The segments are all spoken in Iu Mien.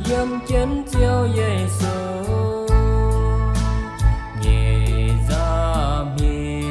yiem jienv Ziouv Yesu nyei nza'hmien.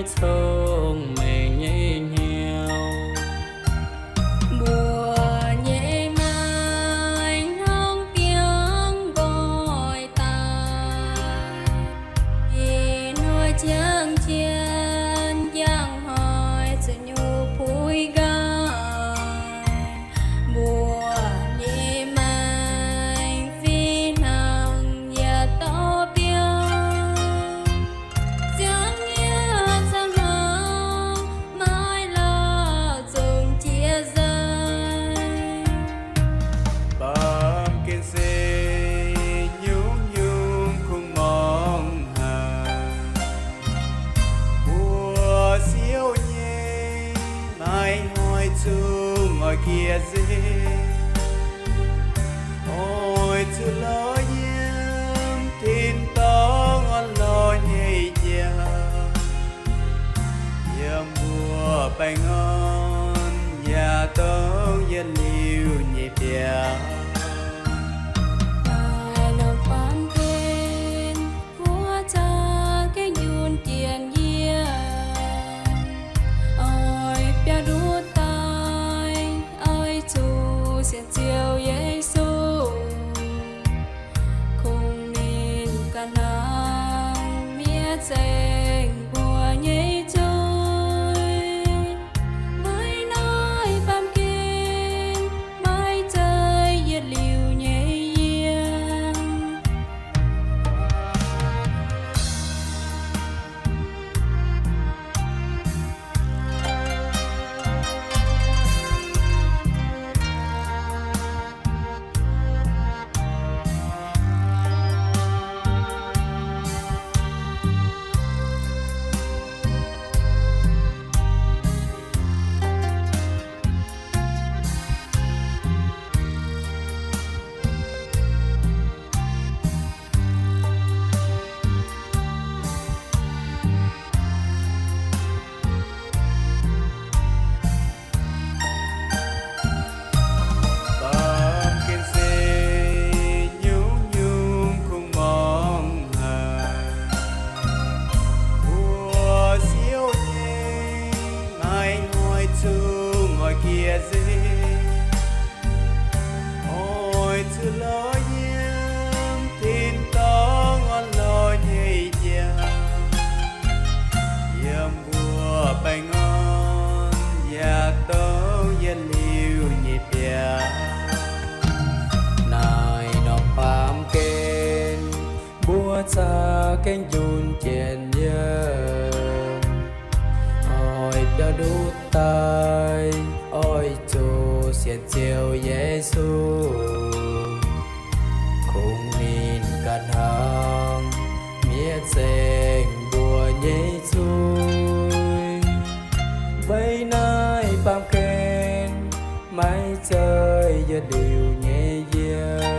cong-mengh nyei hnyouv. Mbuo nyei maengc hnangv biangv nqoi daaih, ih hnoi jangx jien njang hnoi zuqc nyungc puix nqaang. Mbuo nyei maengc fih hnangv yietc dauh biauv, ziangh nyienh caux hnaangx maiv lauh zongc jiex nzengc. Baamh gen se nyungc-nyungc kungx muangx haic. Mbuo siouv nyei maiv hnoi zungv oix jiex nzengc. Oix zuqc lorz yiem tin-dorngh orn-lorqc nyei jauv, yiem mbuo baengh orn yaac dongh yietc liuz nyei biauv. Naaiv norm baamh gen, mbuo za'gengh njunh jiex yiem, oix biauv-nduqc daaih oix zuqc sienx Ziouv Yesu, kungx ninh ganh hnangv mietc nzengc mbuo nyei zuiz. Weic naaiv baamh gen maiv zeiz yietc liuz nyei yiem. Baamh gen se nyungc-nyungc kungx muangx haic. Mbuo siouv nyei maiv hnoi zungv oix jiex nzengc. Oix zuqc lorz yiem tin-dorngh orn-lorqc nyei jauv, yiem mbuo baengh orn yaac dongh yietc liuz nyei biauv. Naaiv norm baamh gen, mbuo za'gengh njunh jiex yiem, oix biauv-nduqc daaih oix zuqc sienx Ziouv Yesu, kungx ninh ganh hnangv mietc nzengc mbuo nyei zuiz. Weic naaiv baamh gen maiv zeiz yietc liuz nyei yiem.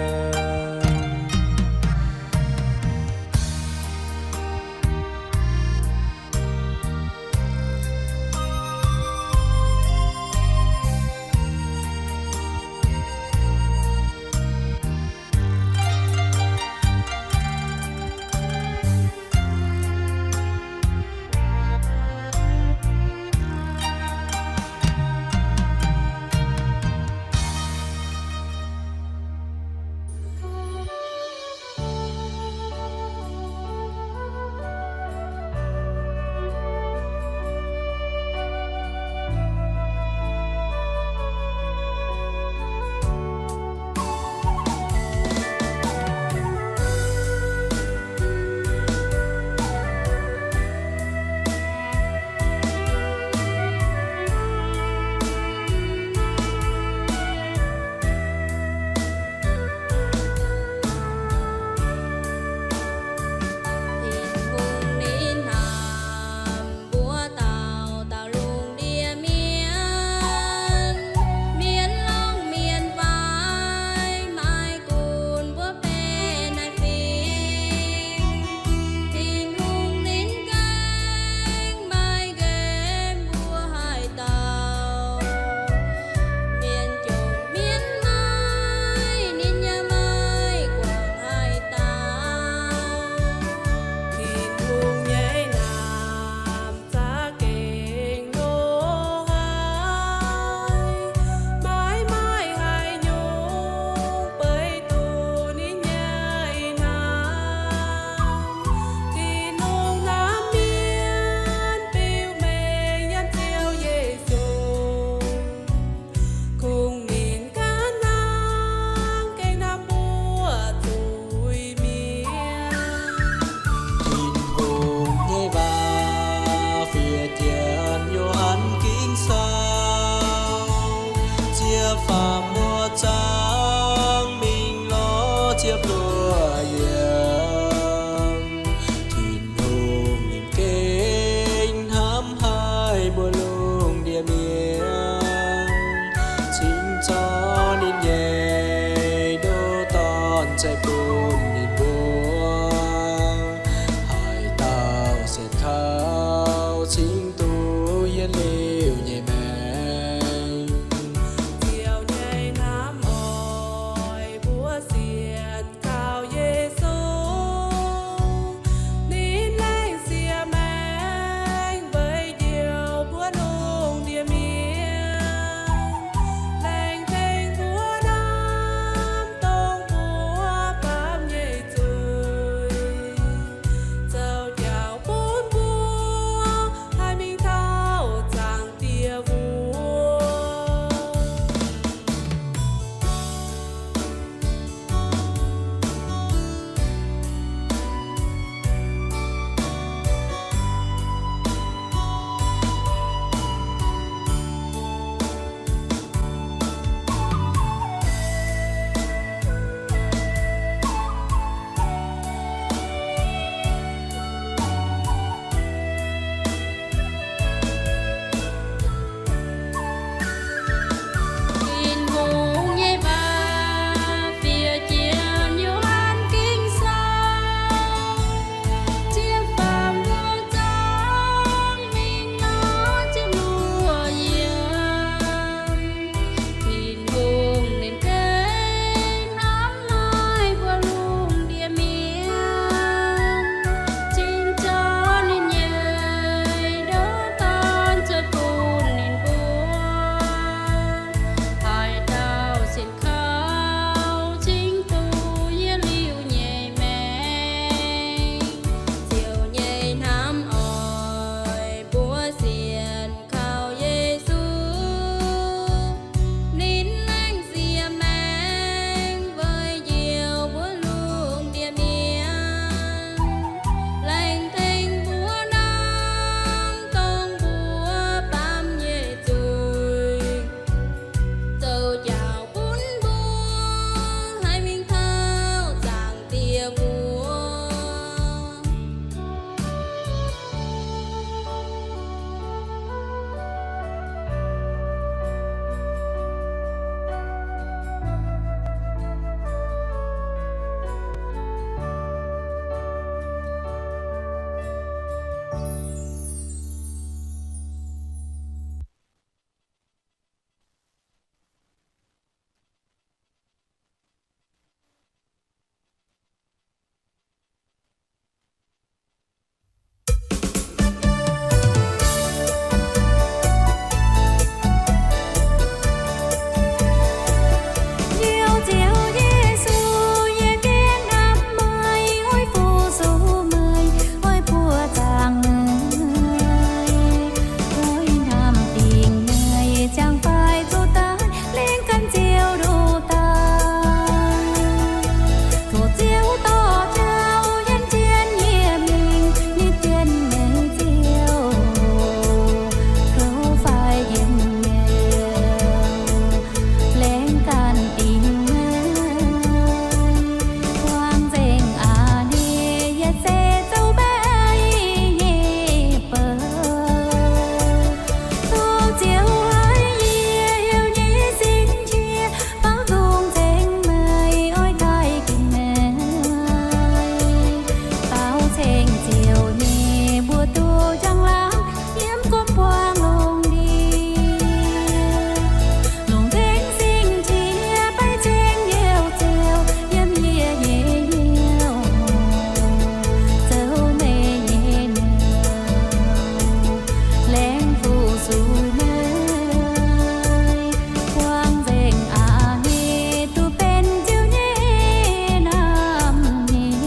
Njang-laangc yiem gu'buangv lungh ndiev, lungh nzengc sing qiex beiv ceng youh ziouc yiem yie nyei hnyouv, zoux meih nyei nyouz, laengz fuqv zuqc meih, buangv nzengc a'hneiv duqv benx ziouc nyei naamh hnyouv.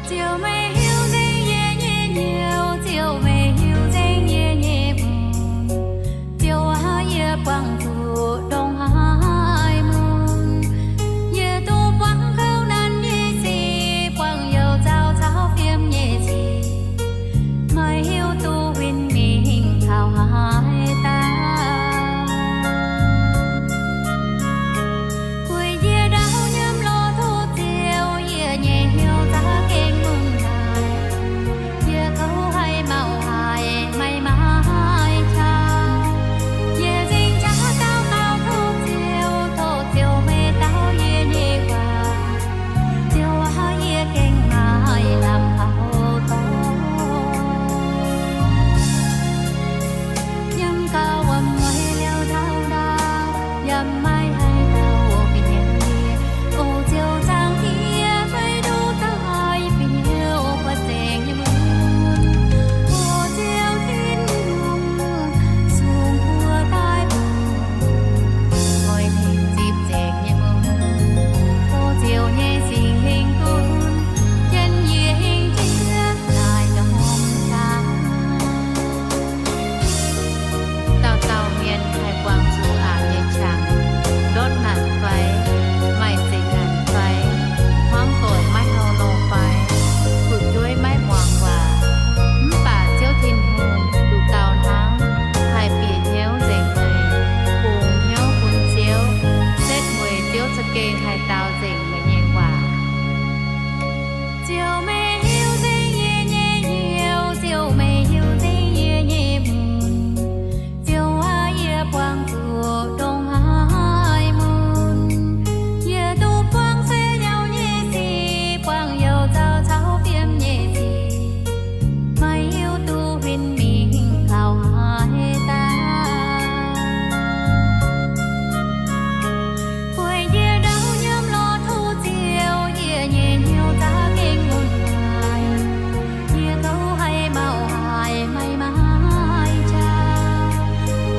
Ziouv meih hiuv nzengc yie nyei hnyouv, Ziouv meih hiuv nzengc yie nyei mbuox. Ziouv aac, yie buangh zuqc ndongc haaix mun, yie duqv buangv kouv nanv nyei sic, buangh youh zaux caux fiem nyei sic, maiv hiuv duqv huin mingh taux haaix dauh. Weic yie ndau nyiemv lorz tov Ziouv, yie nyei hnyouv za'gengh mun haic. Yie kouv haih mauh haic, maiv maaih qaqv. Yie nzengc jaax daux gaux tov Ziouv, tov Ziouv meih dau yie nyei waac. Ziouv aac, yie gengh maiv lamh hauh dorngx. Yiem gauh wuom-mueiz liuz taux ndaangc, yaac maiv haih dau bieqc hnyouv yie. O Ziouv, zaangc Diex, meih duqv daaih bieqc hnyouv buatc zengc nyei mun. O Ziouv Tin-Hungh, sung buo daaih bun oix tengx zipv zengc nyei mun. O Ziouv nyei Singx Lingh gunv jienv yie hingh jiex daaih ndorm daaih. Dauh dauh mienh haih buangh zuqc aqc nyei qangx, ndortv naanc fai, maaih zeqc naanc fai, hmuangv doic maiv hauh longx fai, fu'jueiv maiv muangx waac. Mv baac Ziouv Tin-Hungh nduqc dauh hnangv haih bieqc hnyouv nzengc meih, bungx hnyouv bun Ziouv, setv mueiz Ziouv za'gengh haih dau nzengc meih nyei waac. Ziouv meih hiuv nzengc yie nyei hnyouv, Ziouv meih hiuv nzengc yie nyei mun. Ziouv aac, yie buangh zuqc ndongc haaix mun, yie duqv buangh se yauh nyei sic, buangh youh zaux caux fiem nyei sic, maiv hiuv duqv huin mingh taux haaix dauh. Weic yie ndau nyiemv lorz tov Ziouv, yie nyei hnyouv za'gengh mun haic. Yie kouv haih mauh haic, maiv maaih qaqv.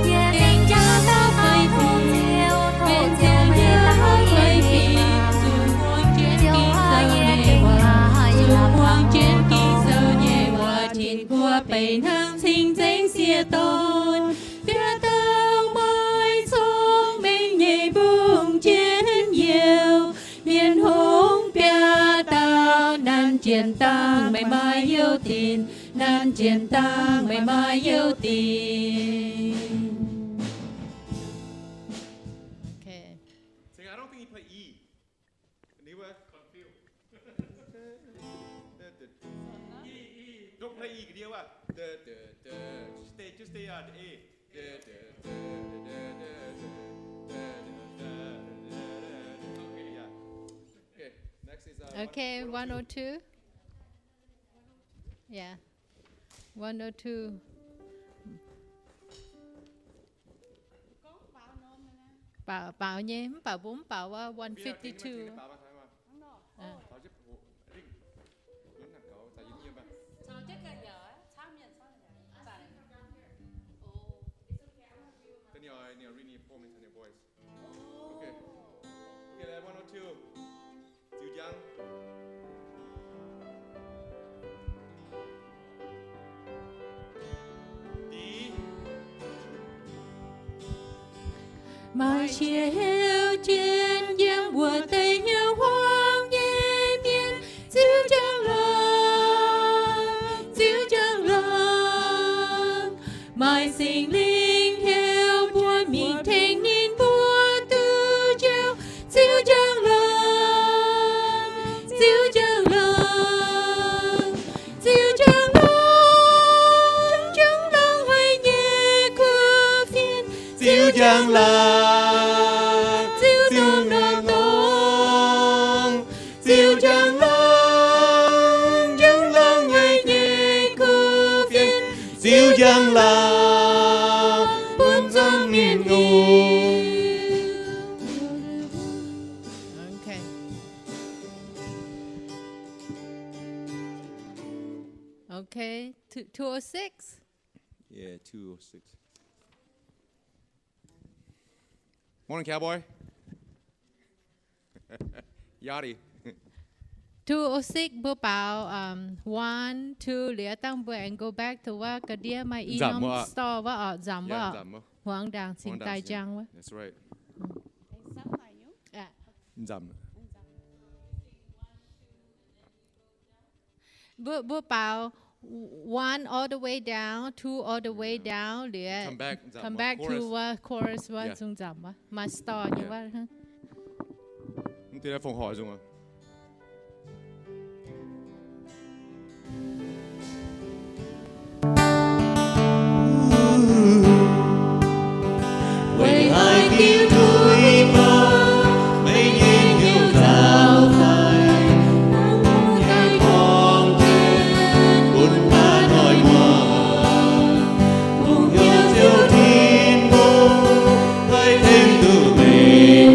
Yie nzengc jaax daux gaux tov Ziouv, tov Ziouv meih dau yie nyei waac. Ziouv aac, yie gengh maiv lamh hauh dorngx. Tin-Guoqv benx hnangv cing-nzengc sieqv dorn, biaa dauh maaih cong-mengh nyei mbungv jienv youh. Mienh hungh biaa dauh nanv jienv dangh meih maaih youh dinc, nanv jienv dangh meih maaih youh dinc. Okay. Sing, I don't think you play E. Don't play E. Just stay, just stay on the A. Okay, yeah. Okay, next is, uh, okay, one oh two. Yeah. One oh two. Baaux, baaux nyei, mv baac mbuo mv baaux wuov one fifty-two. Okay. Okay, one oh two. Maaih qiex heuc jienv Okay, two, two oh six. Yeah, two oh six. Morning, cowboy. Yachty. Two oh six mbuo baaux, um, one, two, liuz dangh mbuo aengx go back to wuov ga'ndiev maaih i norm store wuov orqc, nzamc wuov orqc. Huaang ndaangc cingx daaih njang wuov. That's right. Nzamc. Mbuo, mbuo baaux one all the way down, two all the way down, liuz come back to wuov chorus wuov zungv nzamc wuov. Maaih store nyei wuov. Mv deix fongc hoic zungv. Weic haaix diuc tuix fai, meih nyei hnyouv nzauh fai, dangh mbuo nyei torngv jienv bun baav noic muoz. Bungx hnyouv Ziouv Tin-Hungh, haih tengx duqv meih,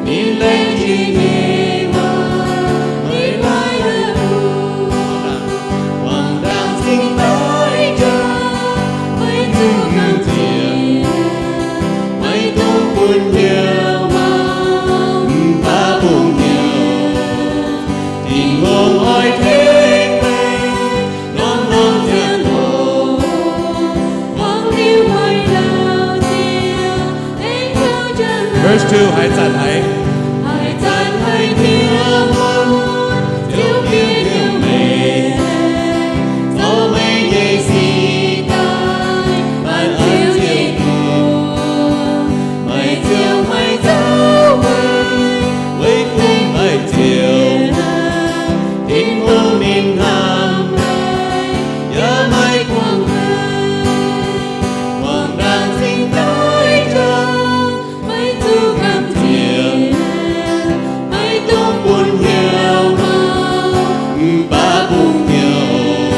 ninh laengz zingh nyei waac, meih maiv haih mbuox. Muangx ndaangc cingx daaih jangx, maiv zuqc nangc ziec, maiv dungx bun hnyouv mangc, mv baac bungx hnyouv. Tin-Hungh oix tengx meih norm-norm ziangh hoc. Verse two, haaix zanc haiz, haaix zanc haiz hnyouv mun, Ziouv bieqc hnyouv meih, zoux meih nyei sic daaih, baac Ziouv nyei kuv, meih Ziouv maiv zauv meih, weic kungx meih Ziouv, Tin-Hungh ninh hnamv meih, yaac maiv buangh meih. Muangx ndaangc cingx daaih jangx, maiv zuqc gamh nziex, maiv dungx bun hnyouv mangc, mv baac bungx hnyouv.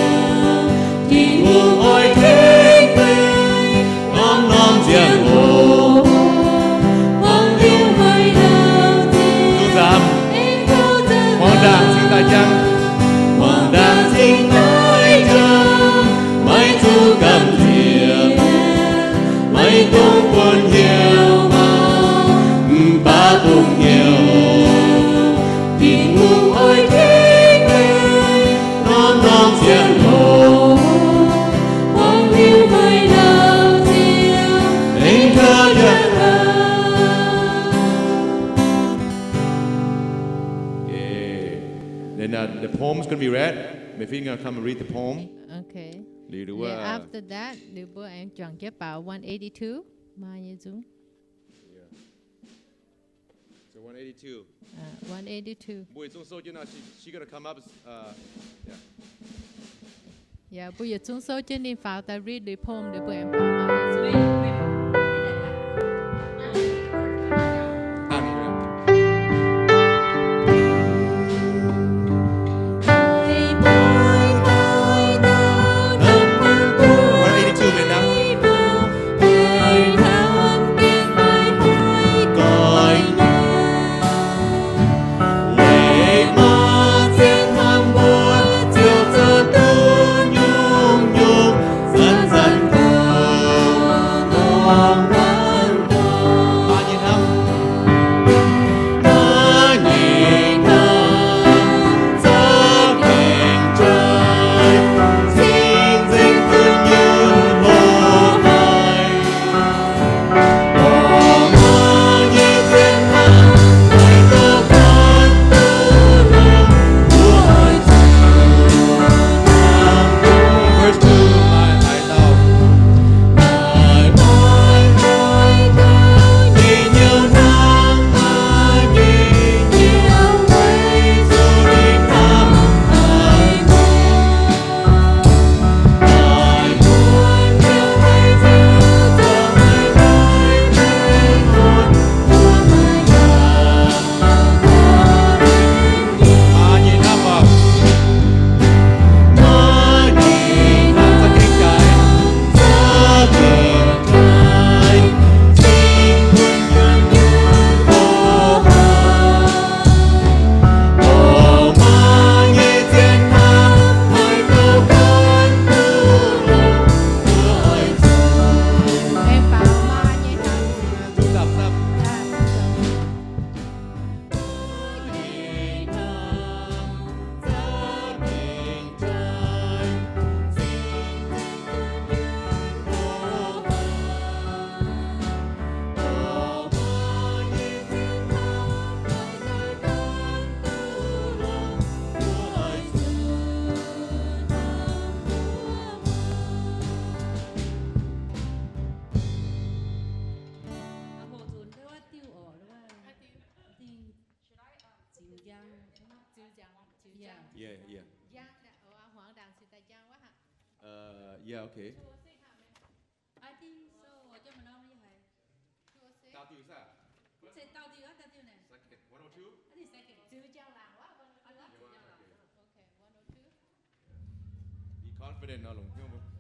Tin-Hungh oix tengx meih norm-norm ziangh hoc. Muangx ndaangc cingx daaih jangx, muangx ndaangc cingx daaih jangx, maiv zuqc gamh nziex, maiv dungx bun hnyouv mangc, mv baac bungx hnyouv. Tin-Hungh oix tengx meih norm-norm ziangh hoc. Muangx liuz meih nangc Ziouv, aengx taux yangh aqv. Okay. Then, uh, the poem's gonna be read. Meiphin gonna come and read the poem. Okay. Liuz, liuz wuov, after that, liuz mbuo aengx juangc jienv baaux one eighty-two. Maaih nyei nzung. Yeah. So one eighty-two. Uh, one eighty-two. Mbuo yietc zungv souv jienv nor, she, she gonna come up. Uh, yeah. Yeah, mbuo yietc zungv souv jienv ninh faaux daaih read the poem, liuz mbuo aengx baaux maaih nyei nzung. Yeah, yeah. Uh, yeah, okay. I think so. Second, one oh two? Be confident nor, longc hnyouv mbuo.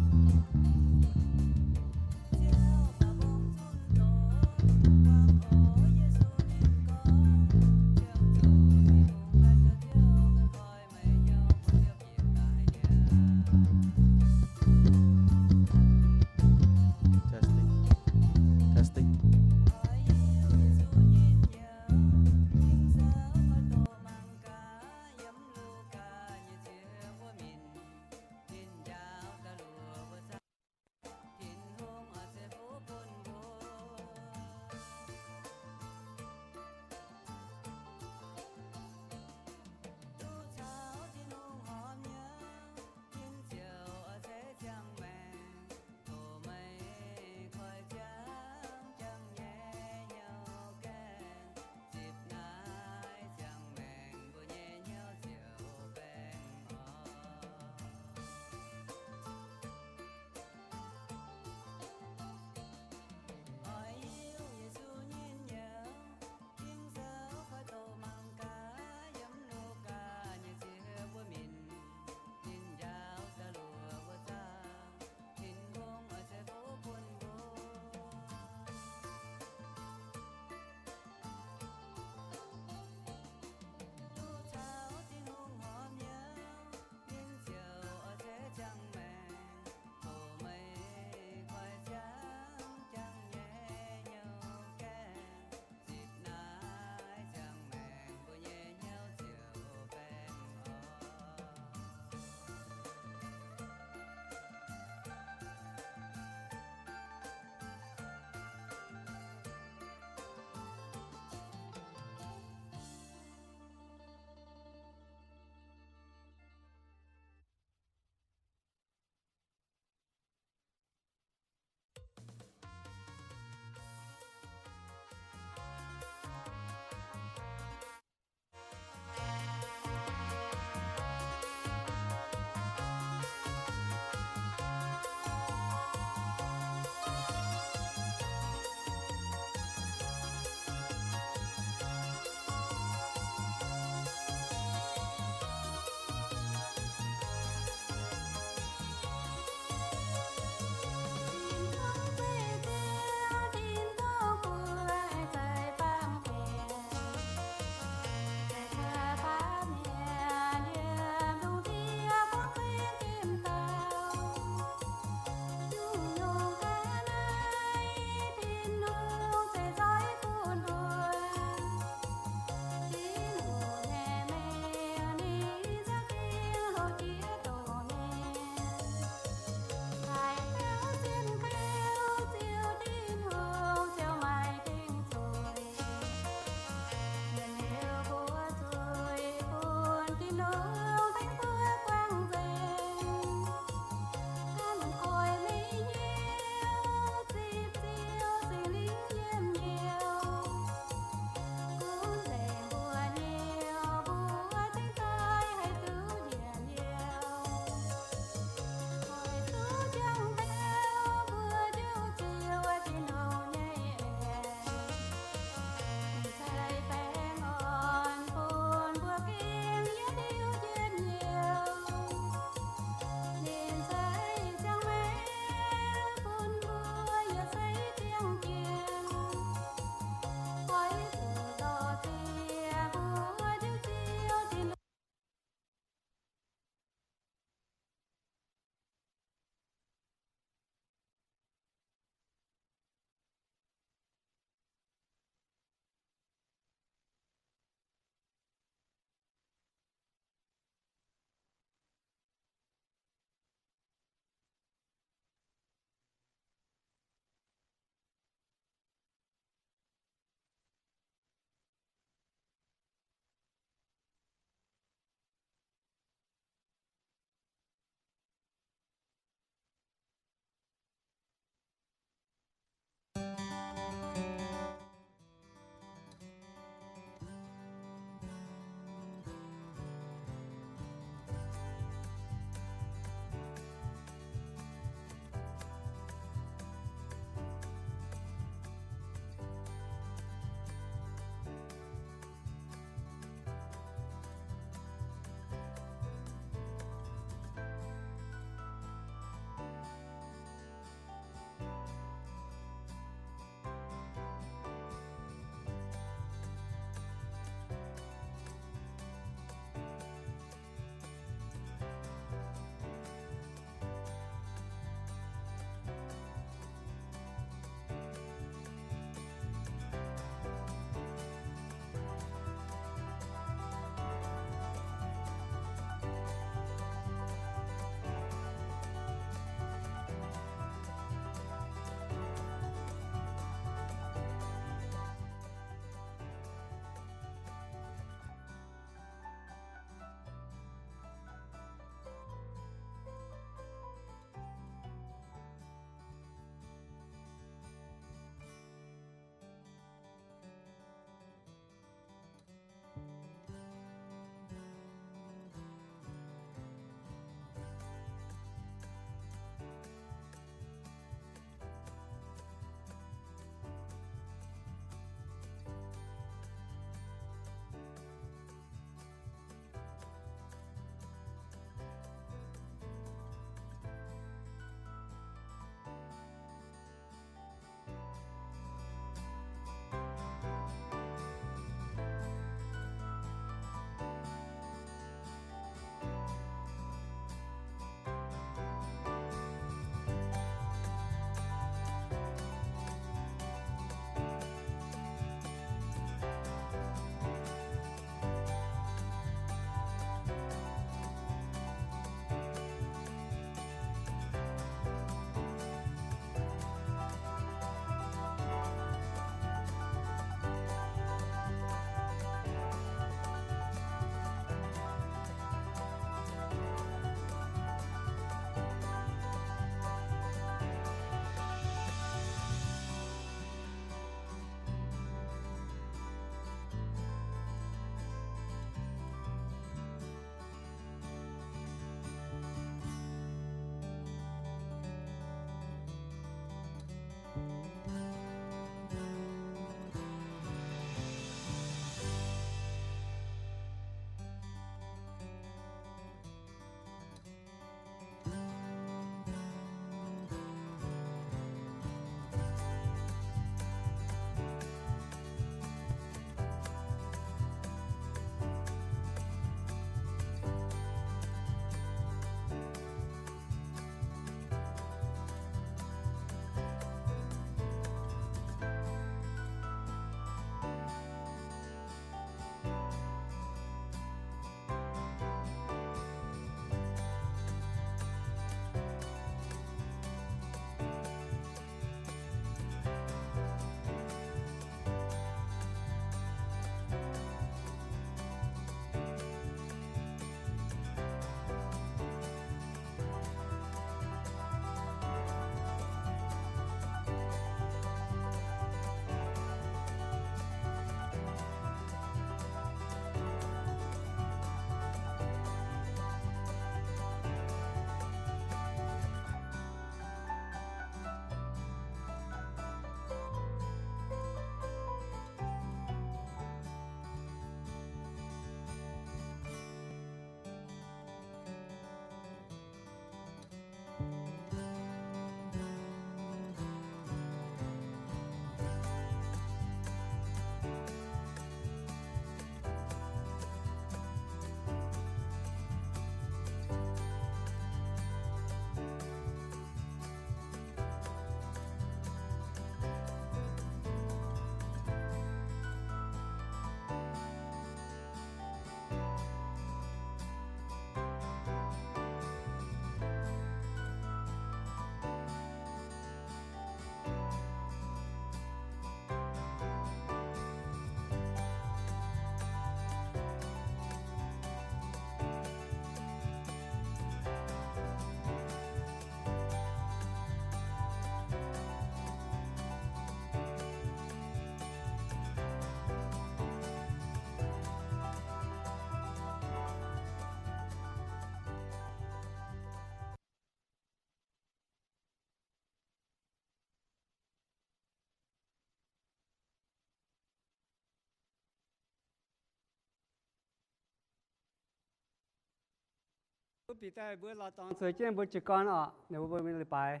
Duqv bieqc daaih mbuo lorz dorngx zueiz jienv mbuo jiez gorn orqc, ninh mbuo mbuo leiz-baaix.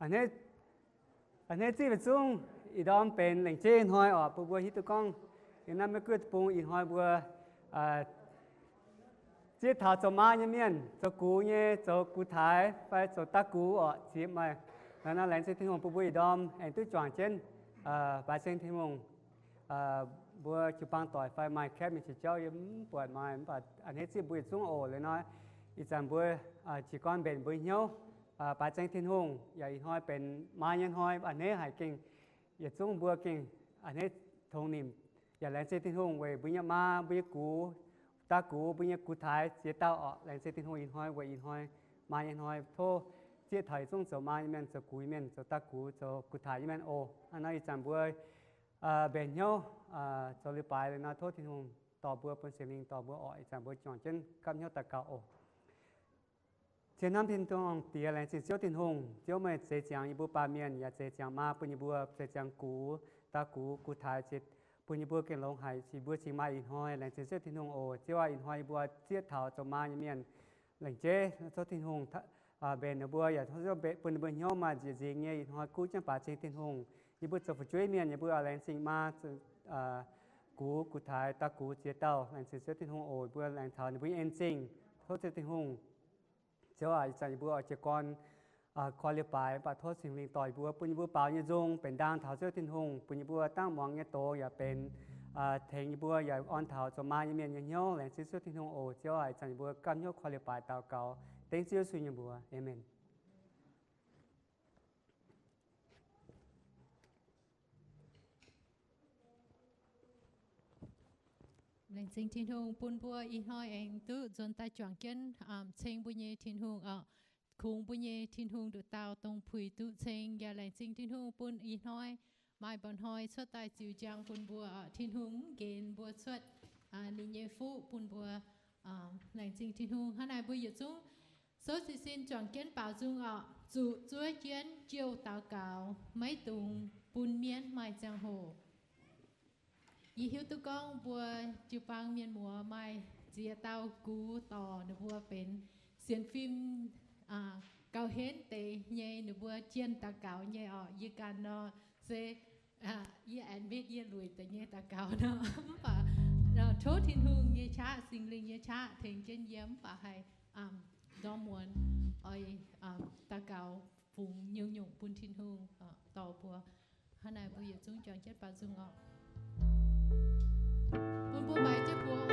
A'hneiv zipv yietc zungv ih ndorm benx laengz jeiv hnoi orqc, bun mbuo hiuv duqv gorngv yiem naaiv Meiv Guoqv deic-bung ih hnoi mbuo zieqv taux zoux maa nyei mienh, zoux gux nyei, zoux gux taaix fai zoux da'gux orqc, ziex maaih. Naaiv nor laengz zingh Tin-Hungh bun mbuo ih ndorm aengx duqv juangc jienv baaix ceng Tin-Hungh. Mbuo jiu-baang doic fai maaih kaeqv mingh qiex jauv yie mv buatc maaih, mv baac a'hneiv zipv mbuo yietc zungv oc. Liuz nor ih zanc mbuo jiez gorn mbenc mbuo hnyouv baaix ceng Tin-Hungh. Yaac ih hnoi benx maa nyei hnoi, a'hneiv haic gengh yietc zungv mbuo gengh a'hneiv tongx nimc. Yaac laengz zingh Tin-Hungh weic mbuo nyei maa, mbuo nyei gux, da'gux, mbuo nyei gux taaix ziex dauh orqc. Laengz zingh Tin-Hungh ih hnoi weic ih hnoi maa nyei hnoi, tov zieqv taux yietc zungv zoux maa nyei mienh, zoux gux nyei mienh, zoux da'gux, zoux gux taaix nyei mienh oc. Hnangv nor ih zanc mbuo mbenc hnyouv zoux leiz-baaix liuz nor, tov Tin-Hungh dorh mbuo, bun Singx Lingh dorh mbuo orqc. Ih zanc mbuo juangc jienv gapv hnyouv daux gaux oc. Cien hnamv Tin-Hungh Diex, laengz zingh Ziouv Tin-Hungh. Ziouv, meih zeix ziangx yie mbuo baamh mienh, yaac zeix ziangx maa bun yie mbuo, zeix ziangx gux, da'gux, gux taaix, zeix bun yie mbuo gengh longx haic, yie mbuo cingx maaih ih hnoi. Laengz zingh Ziouv Tin-Hungh oc. Ziouv aac, ih hnoi yie mbuo zieqv taux zoux maa nyei mienh, laengz jeiv tov Tin-Hungh mbenc ninh mbuo, yaac tov Ziouv bun ninh mbuo hnyouv maaih nzieqc nzingx nyei ih hnoi guv jienv baaix ceng Tin-Hungh. Yie mbuo zoux fu'jueiv mienh, yie mbuo laengz zingh maa, gux, gux taaix, da'gux ziex dauh. Laengz zingh Ziouv Tin-Hungh oc. Yie mbuo laengz taux ninh mbuo nyei en-zingh, tov Ziouv Tin-Hungh. Ziouv aac, ih zanc yie mbuo oix jiez gorn koi leiz-baaix, mv baac tov Singx Lingh dorh yie mbuo, bun yie mbuo baaux nyei nzung benx ndaang taux Ziouv Tin-Hungh, bun yie mbuo dangh muangx nyei doz yaac benx tengx yie mbuo yaac orn taux zoux maa nyei mienh nyei hnyouv. Laengz zingh Ziouv Tin-Hungh oc. Ziouv aac, ih zanc yie mbuo gapv hnyouv koi leiz-baaix daux gaux dengv Ziouv Yesu nyei mbuox. Aamen. Laengz zingh Tin-Hungh bun mbuo ih hnoi aengx duqv nzuonx daaih juangc jienv ceng mbuo nyei Tin-Hungh oc. Kungx mbuo nyei Tin-Hungh nduqc dauh dongh puix duqv ceng. Yaac laengz zingh Tin-Hungh bun ih hnoi maaih mba'hnoi cuotv daaih ziux njang bun mbuo oc. Tin-Hungh mv nqenx mbuo cuotv ninh nyei fuqv bun mbuo. Laengz zingh Tin-Hungh. Hnangv naaic mbuo yietc zungv souv jiez sin juangc jienv baaux nzung oc. Zuqc zuov jienv jouh daux gaux, maiv dungx bun mienv maaih ziangh hoc. Yie hiuv duqv gorngv mbuo jiu-baang mienh muoz maaih ziex dauh gux dorc ninh mbuo benx sienx fim gauh henv deix nyei, ninh mbuo jienh daux gaux nyei orqc. Yie ganh nor se yie admit yie lueic deix nyei daux gaux nor, mv baac tov Tin-Hungh nyei qaqv, Singx Lingh nyei qaqv tengx jienv yie, mv baac haih ndorm muonz oix daux gaux fungx nyungc-nyungc bun Tin-Hungh dorh mbuo. Hnangv naaic mbuo yietc zungv juangc jienv baaux nzung oc. Bun mbuo maaiz jienv mbuox oc.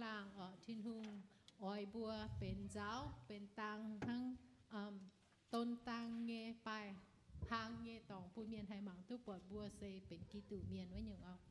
laangh oc. Tin-Hungh oix mbuo benx nzaauv benx dang hnangv don dang nyei baaih hlang nyei dorngx bun mienh haih mangc duqv buatc mbuo se benx Giduc mienh wuov nyungc oc.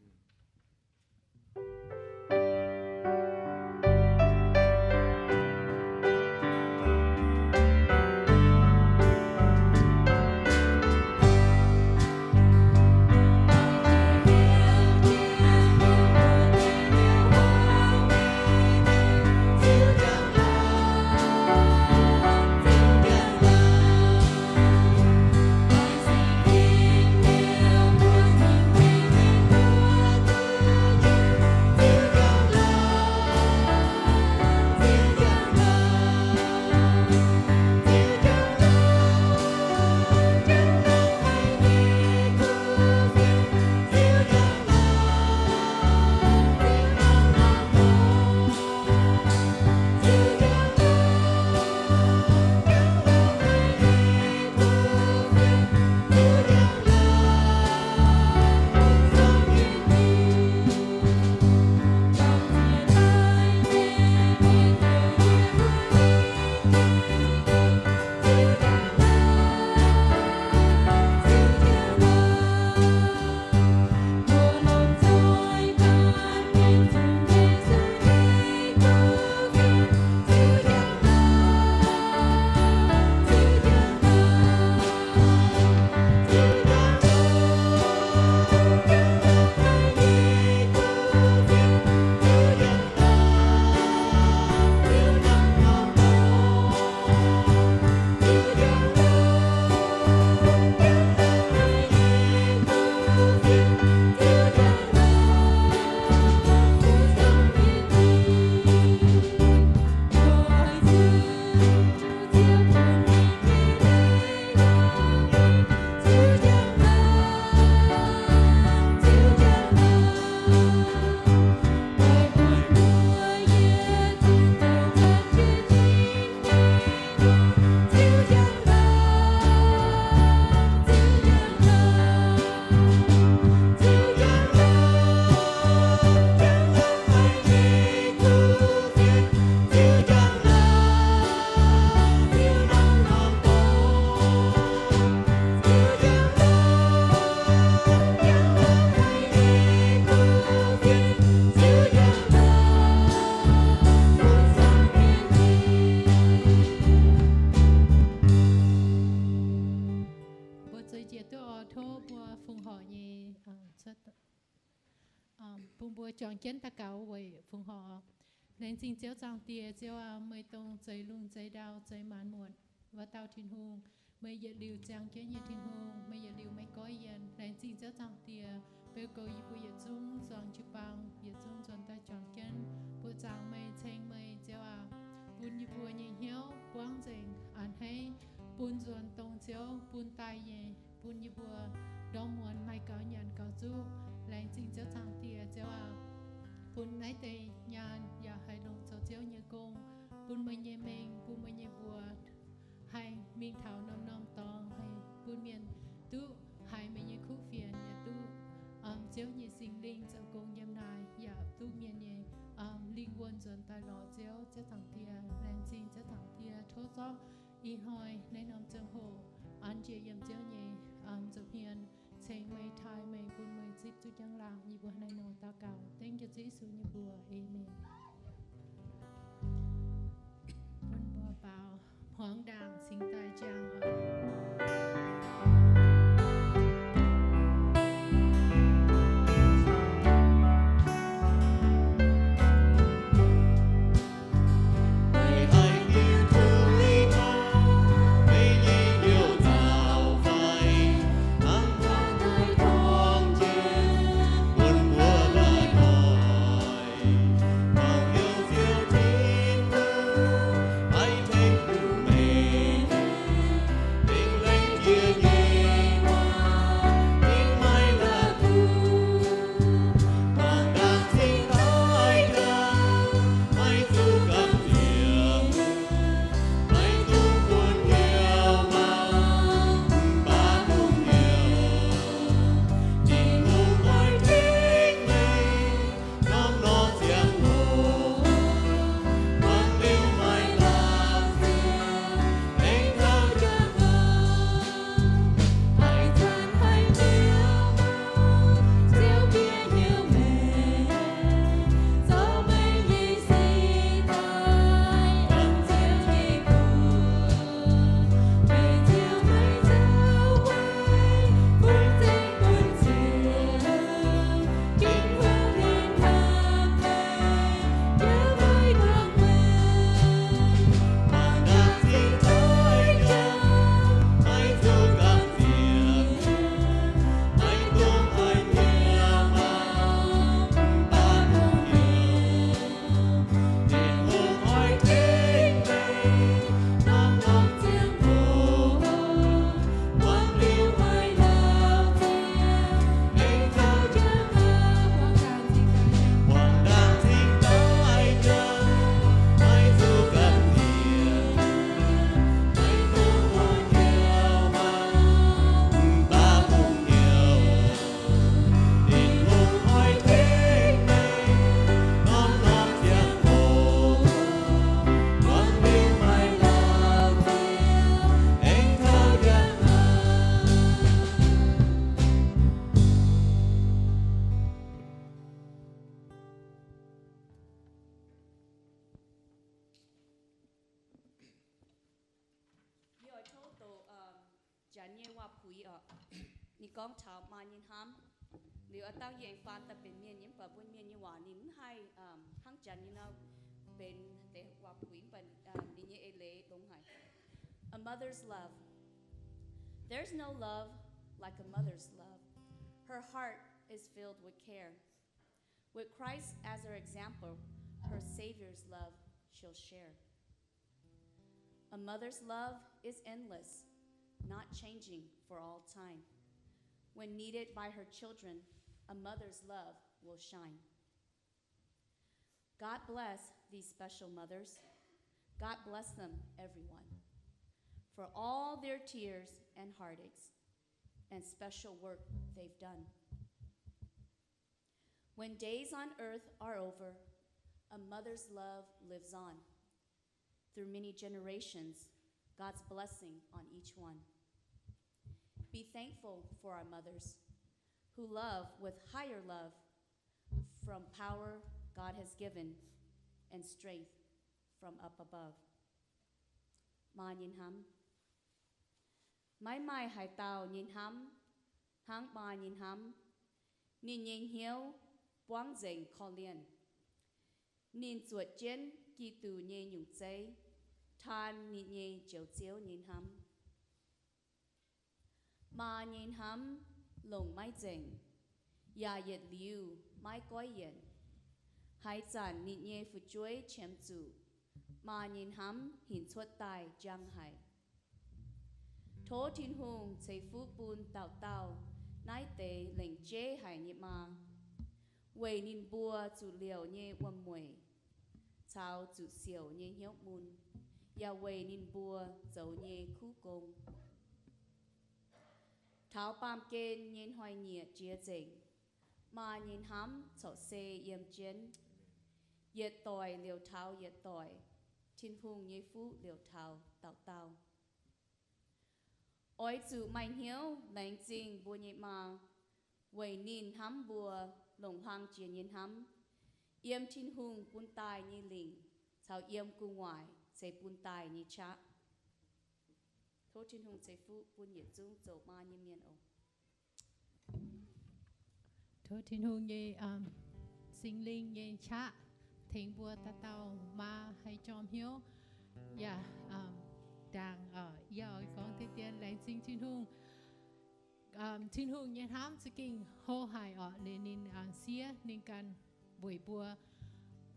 Mbuo zueiz njiec duqv oc. Tov mbuo fongc horc nyei, bun mbuo juangc jienv daux gaux weic fongc horc. Laengz zingh Ziouv Zaangc Diex, Ziouv aac, meih dongh zeix lungh zeix ndau zeix maanc muotc wuov dauh Tin-Hungh. Meih yietc liuz ziangh jienv nyei Tin-Hungh, meih yietc liuz maiv goiv yienh. Laengz zingh Ziouv Zaangc Diex, beu goux yie mbuo yietc zungv zuangx jiu-baang, yietc zungv nzuonx daaih juangc jienv buoqc zaangc meih, ceng meih, Ziouv aac, bun yie mbuo nyei hnyouv buangv nzengc, a'hneiv bun nzuonx dongh Ziouv bun daaih nyei, bun yie mbuo ndorm muonz maaih gaux nyanc gaux zuqv. Laengz zingh Ziouv Zaangc Diex, Ziouv aac, bun naaiv deix nyaanh yaac haih longc zoux Ziouv nyei gong, bun meih nyei mengh, bun meih nyei mbuox haih mingh taux norm-norm dorngx, haih bun mienh duqv haiz meih nyei kuv fienx, yaac duqv Ziouv nyei Singx Lingh zoux gong yiem naaic, yaac duqv mienh nyei lingh wuonh nzuonx daaih lorz Ziouv. Ziouv Zaangc Diex, laengz zingh Ziouv Zaangc Diex, tov zorqv ih hnoi naaiv norm ziangh hoc an njiec yiem Ziouv nyei nza'hmien, ceng meih, taaih meih, bun meih zipv duqv njang-laangc. Yie mbuo naaiv nor daux gaux dengv Ziouv Yesu nyei mbuox. Aamen. Bun mbuo baaux hmuangx ndaangc cingx daaih ziangh oc. janx nyei waac-puix oc. Ninh gorngv taux maa nyei hnamv. Liuz a'dangh yie aengx faan daaih benx mienh nyei, mv baac mbuo mienh nyei waac ninh mv haih hnangv janx nyei nor benx deix waac-puix, mv baac ninh nyei eix leiz longx haic. A mother's love. There's no love like a mother's love. Her heart is filled with care. With Christ as her example, her Savior's love she'll share. A mother's love is endless, not changing for all time. When needed by her children, a mother's love will shine. God bless these special mothers. God bless them, everyone, for all their tears and heartaches and special work they've done. When days on earth are over, a mother's love lives on. Through many generations, God's blessing on each one. Be thankful for our mothers, who love with higher love from power God has given and strength from up above. Maa nyei hnamv. Maiv maaih haaix dauh nyei hnamv hnangv maa nyei hnamv. Ninh nyei hnyouv buangv nzengc korv-lienh. Ninh zuotc jienv Giduc nyei nyungc zeiv, taan ninh nyei Njoux Ziouv nyei hnamv. Maa nyei hnamv longc maiv nzengc, yaac yietc liuz maiv goiv yienc. Haaix zanc ninh nyei fu'jueiv qiemx zuqc, maa nyei hnamv hinc cuotv daaih njang haic. Tov Tin-Hungh ceix fuqv bun dauh dauh naaiv deix lengc jeiv haic nyei maa, weic ninh mbuo zuqc liouc nyei wuom-mueic caux zuqc siouc nyei hnyouv mun, yaac weic ninh mbuo zoux nyei kuv gong. Taux baamh gen nyei hnoi-nyieqc jiex nzengc, maa nyei hnamv corc se yiem jienv, yietc doic liouc taux yietc doic. Tin-Hungh nyei fuqv liouc taux dauh dauh. Oix zuqc maaih hnyouv laengz zingh mbuo nyei maa, weic ninh hnamv mbuo longc hlang jiex nyei hnamv, yiem Tin-Hungh bun daaih nyei lingc caux yiem gu'nguaaic ceix bun daaih nyei qaqv. Tov Tin-Hungh ceix fuqv bun yietc zungv zoux maa nyei mienh oc. Tov Tin-Hungh nyei Singx Lingh nyei qaqv tengx mbuo dauh dauh maa haih jorm hnyouv. Yaac ndaangc yie oix gorngv deix dien laengz zingh Tin-Hungh. Tin-Hungh nyei hnamv za'gengh hlo haic orqc, liuz ninh siev ninh ganh weic mbuo.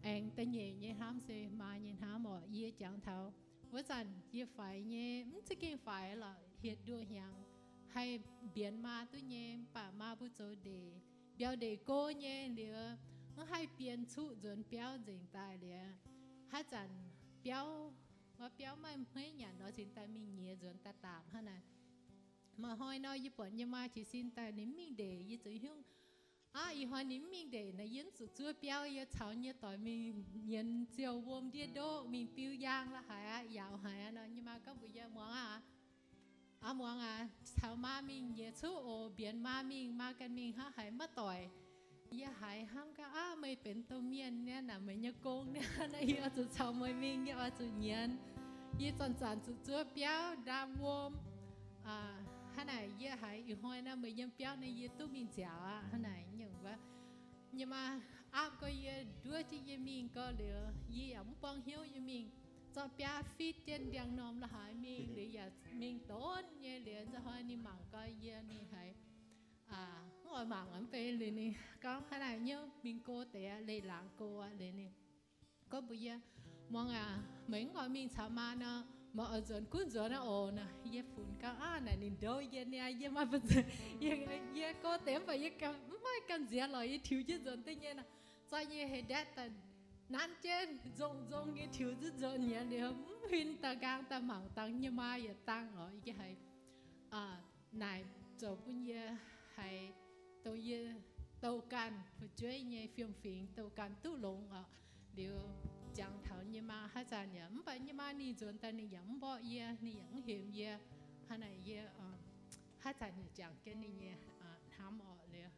Aengx da'nyeic nyei hnamv se maa nyei hnamv orqc. Yie jangx taux wuov zanc yie faix nyei, mv za'gengh faix lorqc, hietc nduqc hnyangx haih mbienx maa duqv nyei, mv baac maa mbuo zoux ndeic, mbiauh ndeic go nyei liuz, mv haih bien cuqv nzuonx biauv nzengc daaih liuz, haaix zanc biauv, wuov biauv maaih hmeiv nyanc nor, cingx daaih mingh nyiex nzuonx daaih daapc hnangv naaic. Maaih hnoi nor, yie buatc yie maa jiez sin daaih ninh mv mingh ndeic, yie zuqc hiuv, aav, ih hnoi ninh mv mingh ndeic naaic, yie mv zuqc zuov biauv, yie caux yie nyei doic mingh nyienz ziouc wuom ndiev ndoqv mingh biu yaang la'haic aqv, yaauc haic aqv nor. Yie maa gorngv mbuox yie, Muangx aac, aav, Muangx aac, caux maa mingh nyiex cuqv oc, mbienx maa mingh, maa ganh mingh hnangv haaix maiv doic. Yie haiz hnangv gorngv, aav, meih benx domh mienh nyei naaic, meih nyei gong nyei naaic, yie oix zuqc caux meih mingh, yie oix zuqc nyienz. Yie zanc-zanc zuqc zuov biauv, ndaam wuom. Hnangv naaic yie haiz ih hnoi naaic meih yiem biauv naaic yie duqv mingh nziaauc aqv. Hnangv naaic nyungc wuov, yie maa aapv gorx yie nduov jienv yie mingh gorx liuz, yie yaac mv buang hnyouv yie mingh. Zorqv biaa fitv jienv ndiangx-normh la'haaix mingh liuz yaac mingh donv nyei liuz, nzauh hnoi ninh mangc gorx yie ninh haiz mv oix mangc aqv, mv bei liuz ninh gorngv hnangv naaic nyouv mingh go deix aqv, leih laangz go aqv liuz ninh gorngv mbuox yie, Muangx aac, meih mv oix mingh caux maa nor, meih oix nzuonx gunv nzuonx aqv oc. Naaic yie funx gau aav, naaic ninh ndouv yie niaa, yie maaih, yie go deix mv baac yie mv maaih gamh nziex lorqc, yie tiux jienv nzuonx deix nyei nor, zorqv yie hei ndatv daaih nanv jienv nzong-nzong nyei tiux jienv nzuonx nyei liuz, mv huin daaih nqaang daaih mangc dangh yie maa yietc dangh oc. Yie haiz naaic zoux bun yie haiz dongh yie douh ganh fu'jueiv nyei fiem-fingx douh ganh duqv longx oc. Liuz jangx taux yie maa haaix zanc yaac mv baac yie maa ninh nzuonx daaih ninh yaac mv mborqv yie, ninh yaac mv hemx yie. Hnangv naaic yie haaix zanc yaac jangx jienv ninh nyei hnamv oc. Liuz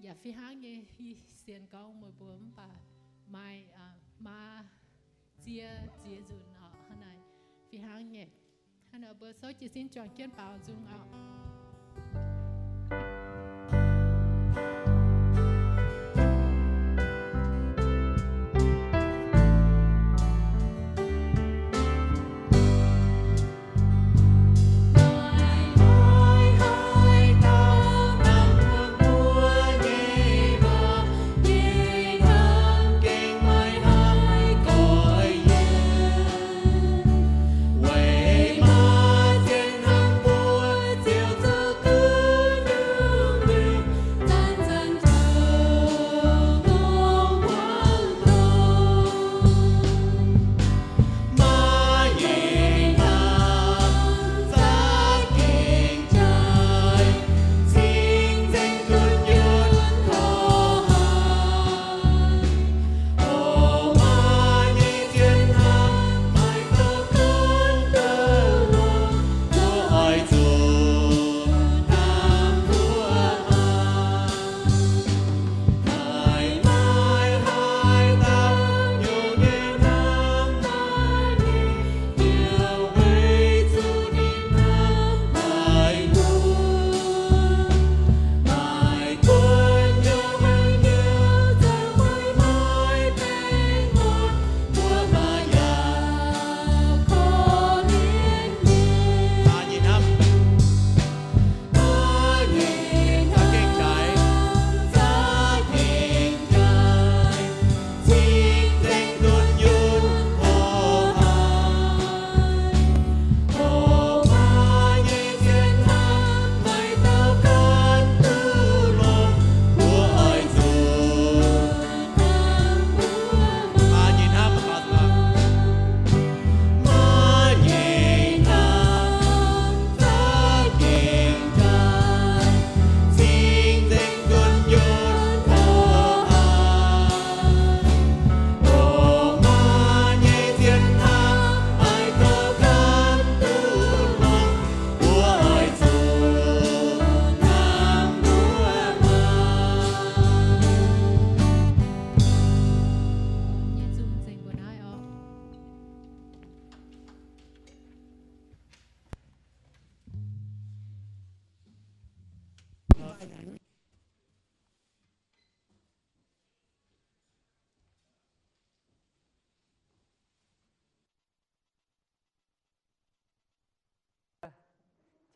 yaac fih hnangv nyei, yie sienx gorngv meih mbuo mv baac maaih maa ziex ziex nzunc oc. Hnangv naaic fih hnangv nyei. Hnangv naaic mbuo souv jiez sin juangc jienv baaux nzung oc.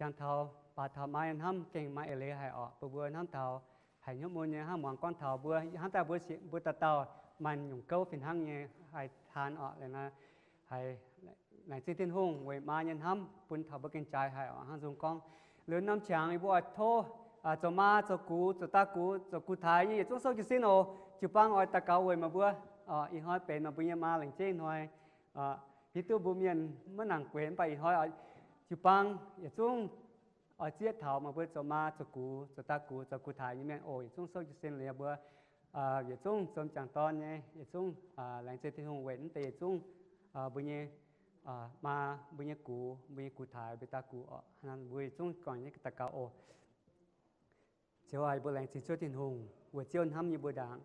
Jangx taux, baac taux maa nyei hnamv gengh maaih eix leiz haic orqc. Bun mbuo hnamv taux haic hnyouv mun nyei hnangv muangx gorngv taux mbuo hnamv daaih mbuo, mbuo dauh dauh maaih nyungc gouv fih hnangv nyei haih taan orqc. Laengz zingh Tin-Hungh weic maa nyei hnamv bun taux mbuo gengh jaaix haic orqc. Hnangv nzung gorngv, liuz norm qangx yie mbuo oix tov zoux maa, zoux gux, zoux da'gux, zoux gux taaix nyei yietc zungv souv jiez sin oc. Jiu-baang oix daux gaux weic meih mbuo. Ih hnoi benx meih mbuo nyei maa laengz zingh hnoi. Hiuv duqv mbuo mienh maiv nangc gueix mv baac ih hnoi jiu-baang yietc zungv oix zieqv taux meih mbuo zoux maa, zoux gux, zoux da'gux, zoux gux taaix nyei mienh oc. Yietc zungv souv jiez sin liuz mbuo yietc zungv zom jangc dorn nyei, yietc zungv laengz zingh Tin-Hungh weic mv deix yietc zungv mbuo nyei maa, mbuo nyei gux, mbuo nyei gux taaix, mbuo da'gux oc. Mbuo yietc zungv gorngv nyei daux gaux oc. Ziouv aac, yie mbuo laengz zingh Ziouv Tin-Hungh weic Ziouv hnamv yie mbuo ndaangc.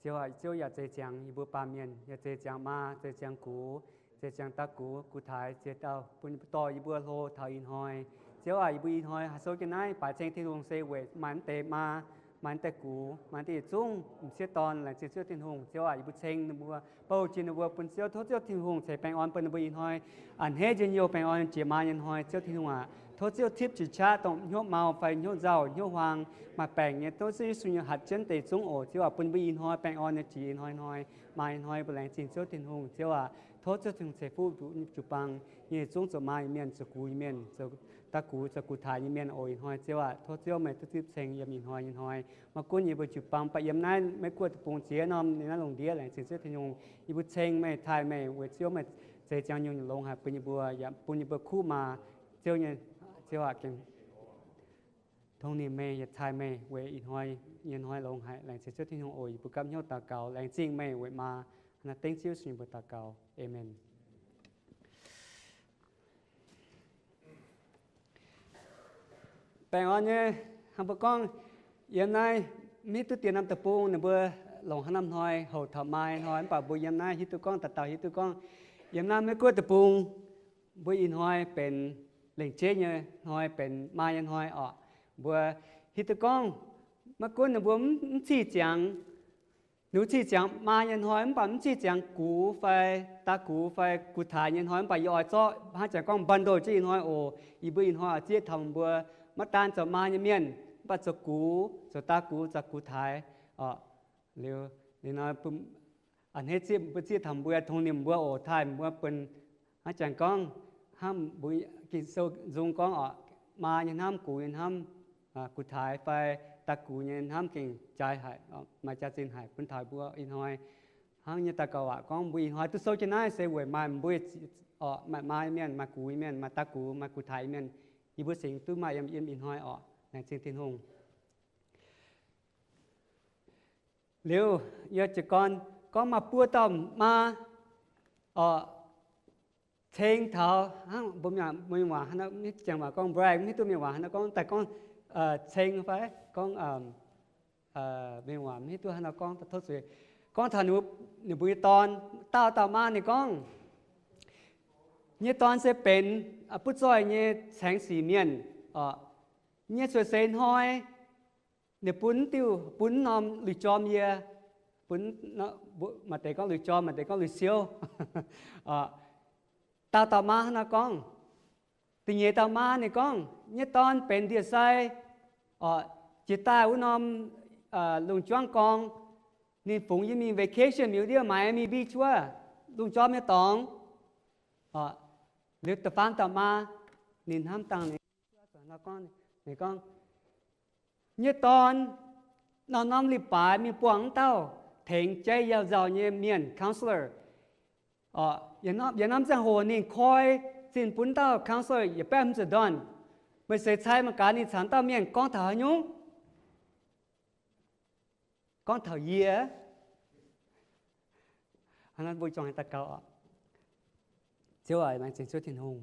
Ziouv aac, Ziouv yaac zeix ziangx yie mbuo baamh mienh, yaac zeix ziangx maa, zeix ziangx gux, zeix ziangx da'gux, gux taaix, ziex dauh bun dorh yie mbuo hlo taux ih hnoi. Ziouv aac, yie mbuo ih hnoi haih souv jienv naaiv baaix ceng Tin-Hungh se weic maaih mv deix maa, maaih mv deix gux, maaih mv deix yietc zungv m'sieqv dorn. Laengz zingh Ziouv Tin-Hungh. Ziouv aac, yie mbuo ceng ninh mbuo, bouh jiex ninh mbuo, bun Ziouv, tov Ziouv Tin-Hungh ceix baengh orn bun ninh mbuo ih hnoi a'hneiv njien-youh baengh orn jiex maa nyei hnoi. Ziouv Tin-Hungh aac, tov Ziouv tipv jiex qaqv dongh hnyouv mau fai hnyouv nzauh, hnyouv huaang, maaih baengc nyei, tov Ziouv Yesu nyei hatc jienv deix zungv oc. Ziouv aac, bun mbuo ih hnoi baengh orn nyei jiex ih hnoi, ih hnoi, maa ih hnoi mbuo laengz zingh Ziouv Tin-Hungh. Ziouv aac, tov Ziouv Tin-Hungh ceix fuqv jiu-baang nyei yietc zungv zoux maa nyei mienh, zoux gux nyei mienh, zoux da'gux, zoux gux taaix nyei mienh oc. Ih hnoi Ziouv aac, tov Ziouv meih duqv zipv ceng yiem ih hnoi, ih hnoi. Maiv gunv yie mbuo jiu-baang, mv baac yiem naaiv Meiv Guoqv deic-bung ziex norm, ninh naaiv lungh ndiev, laengz zingh Ziouv Tin-Hungh, yie mbuo ceng meih, taaih meih, weic Ziouv meih zeix ziangx nyungc-nyungc longx haic bun yie mbuo, yaac bun yie mbuo kuv maa. Ziouv nyei, Ziouv aac, gengh tongx nimc meih, yaac taaih meih weic ih hnoi nyei hnoi longx haic. Laengz zingh Ziouv Tin-Hungh oc. Yie mbuo gapv hnyouv daux gaux laengz zingh meih weic maa. Naaiv dengv Ziouv Yesu nyei mbuox daux gaux. Aamen. Baengh orn nyei, hnangv mbuo gorngv, yiem naaiv mv hiuv duqv dien norm deic-bung ninh mbuo longc haaix norm hnoi houc taux maa hnoi, mv baac mbuo yiem naaiv hiuv duqv gorngv, dauh dauh hiuv duqv gorngv, yiem naaiv Meiv Guoqv deic-bung mbuo ih hnoi benx lengc jeiv nyei hnoi benx maa nyei hnoi orqc. Mbuo hiuv duqv gorngv maiv gunv ninh mbuo mv, mv cih ziangx, ninh mbuo cih ziangx maa nyei hnoi mv baac mv cih ziangx gux fai daa gux fai gux taaix nyei hnoi, mv baac yie oix zorqv hnangv jangx gorngv bundle jienv ih hnoi oc. Yie mbuo ih hnoi oix zieqv taux mbuo maiv daan zoux maa nyei mienh, mv baac zoux gux, zoux daa gux, zoux gux taaix orqc. Liuz, liuz nor, a'hneiv zieqv, mbuo zieqv taux mbuo tongx nimc mbuo oc, taaih mbuo bun hnangv jangx gorngv, hnangv mbuo Ging-Sou nzung gorngv orqc, maa nyei hnamv, gux nyei hnamv, gux taaix fai daa gux nyei hnamv gengh jaaix haic, maaih jaax-zinh haic bun taux mbuo ih hnoi. Hnangv nyei daux gaux waac gorngv mbuo ih hnoi duqv souv jienv naaiv se weic maaih mbuo orqc, maaih maa mienh, maaih gux mienh, maaih daa gux, maaih gux taaix mienh, yie mbuo singx duqv maaih yiem, yiem ih hnoi orqc. Laengz zingh Tin-Hungh. Liuz, yie jiez gorn gorngv maaih buo dauh maa orqc, ceng taux hnangv mbuo mienh waac, mv jangx waac gorngv brag, mv hiuv duqv mienh waac haaix nor gorngv, daaih gorngv ceng fai gorngv mienh waac mv hiuv duqv haaix nor gorngv, tov zuiz. Gorngv taux ninh mbuo nyei dorn, dauh dauh maa ninh gorngv, nyei dorn se benx butv zoih nyei caengx sic mienh orqc. Nyei cuotv seix hnoi ninh bun diuh, bun norm lui-jorm yie, bun, maaih deix gorngv lui-jorm, maaih deix gorngv lui-siouv. Dauh dauh maa hnangv naaiv gorngv. Da'nyeic dauh maa ninh gorngv, nyei dorn benx ndie-sai, jiex daaih wuov norm lungh juangv gorngv, ninh fungx yie mingh vacation miuc ndiev Miami Beach wuov lungh jorm nyei dorngx. Liuz da'faam dauh maa, ninh hnamv dangh ninh, ninh gorngv, nyei dorn norm-norm leiz-baaix mingh buangh wuov dauh tengx jaiv yauh nzauh nyei mienh, counselor. Yiem norm ziangh hoc ninh koi zinh bun wuov dauh counselor yietc baeqv hmz ziepc ndorn. Meih seix cai mangc gaax ninh caux wuov dauh mienh gorngv taux haaix nyungc? Gorngv taux yie. Hnangv naaiv mbuo juangc daux gaux oc. Ziouv aac, laengz zingh Ziouv Tin-Hungh.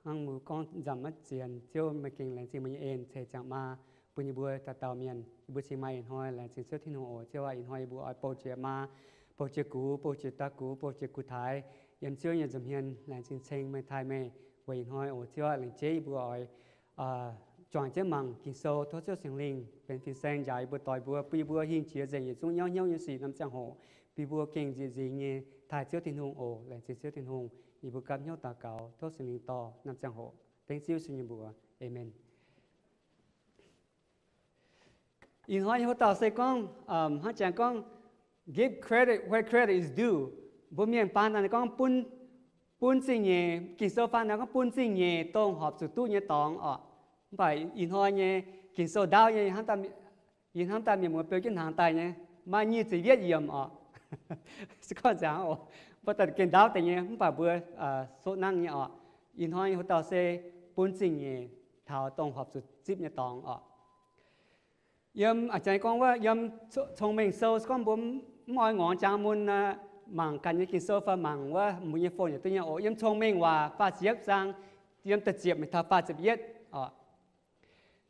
Hnangv mbuo gorngv nzamc maiv zienx, Ziouv meih gengh laengz zingh meih nyei en ceix ziangh maa bun yie mbuo dauh dauh mienh. Yie mbuo cingx maaih ih hnoi, laengz zingh Ziouv Tin-Hungh oc. Ziouv aac, ih hnoi yie mbuo oix bouh jiex maa, bouh jiex gux, bouh jiex daa gux, bouh jiex gux taaix yiem Ziouv nyei nza'hmien. Laengz zingh ceng meih, taaih meih weic ih hnoi oc. Ziouv aac, laengz jeiv yie mbuo oix juangc jienv mangc Ging-Sou. Tov Ziouv Singx Lingh benx fin-saeng njaaux yie mbuo, doix mbuo, bun yie mbuo hingh jiex nzengc yietc zungv nyauv hnyouv nyei sic norm ziangh hoc. Bun yie mbuo gengh nzieqc nzingx nyei taaih Ziouv Tin-Hungh oc. Laengz zingh Ziouv Tin-Hungh. Yie mbuo gapv hnyouv daux gaux tov Singx Lingh dorh norm ziangh hoc. Dengv Ziouv Yesu nyei mbuox. Aamen. Ih hnoi nyei hoc dauh se gorngv, hnangv jangx gorngv, give credit where credit is due. Mbuo mienh faan daaih gorngv bun, bun zingh nyeic, Ging-Sou faan daaih gorngv bun zingh nyeic dongh horpc zuqc duqv nyei dorngx oc. Mv baac ih hnoi nyei Ging-Sou ndaauv nyei, yie hnamv daaih mienh muoz beu jienv hnaangx daaih nyei, maaih nyic ziepc yietv yiemc oc. Se gorngv nzangc oc, mbuo daaih gengh ndaauv deix nyei, mv baac mbuo soqv nangv nyei oc. Ih hnoi nyei hoc dauh se bun zingh nyeic taux dongh horpc zuqc zipv nyei dorngx oc. Yiem a'jangv gorngv wuov yiem Cong-Mengh Sou, se gorngv mbuo mv oix ngorngx jangx mun, mangc ganh nyei Ging-Sou fai mangc wuov mbuo nyei phone yaac duqv nyei oc. Yiem Cong-Mengh Waac faah ziepc zaang, yiem da'ziepc mingh taux faah ziepc yietv oc.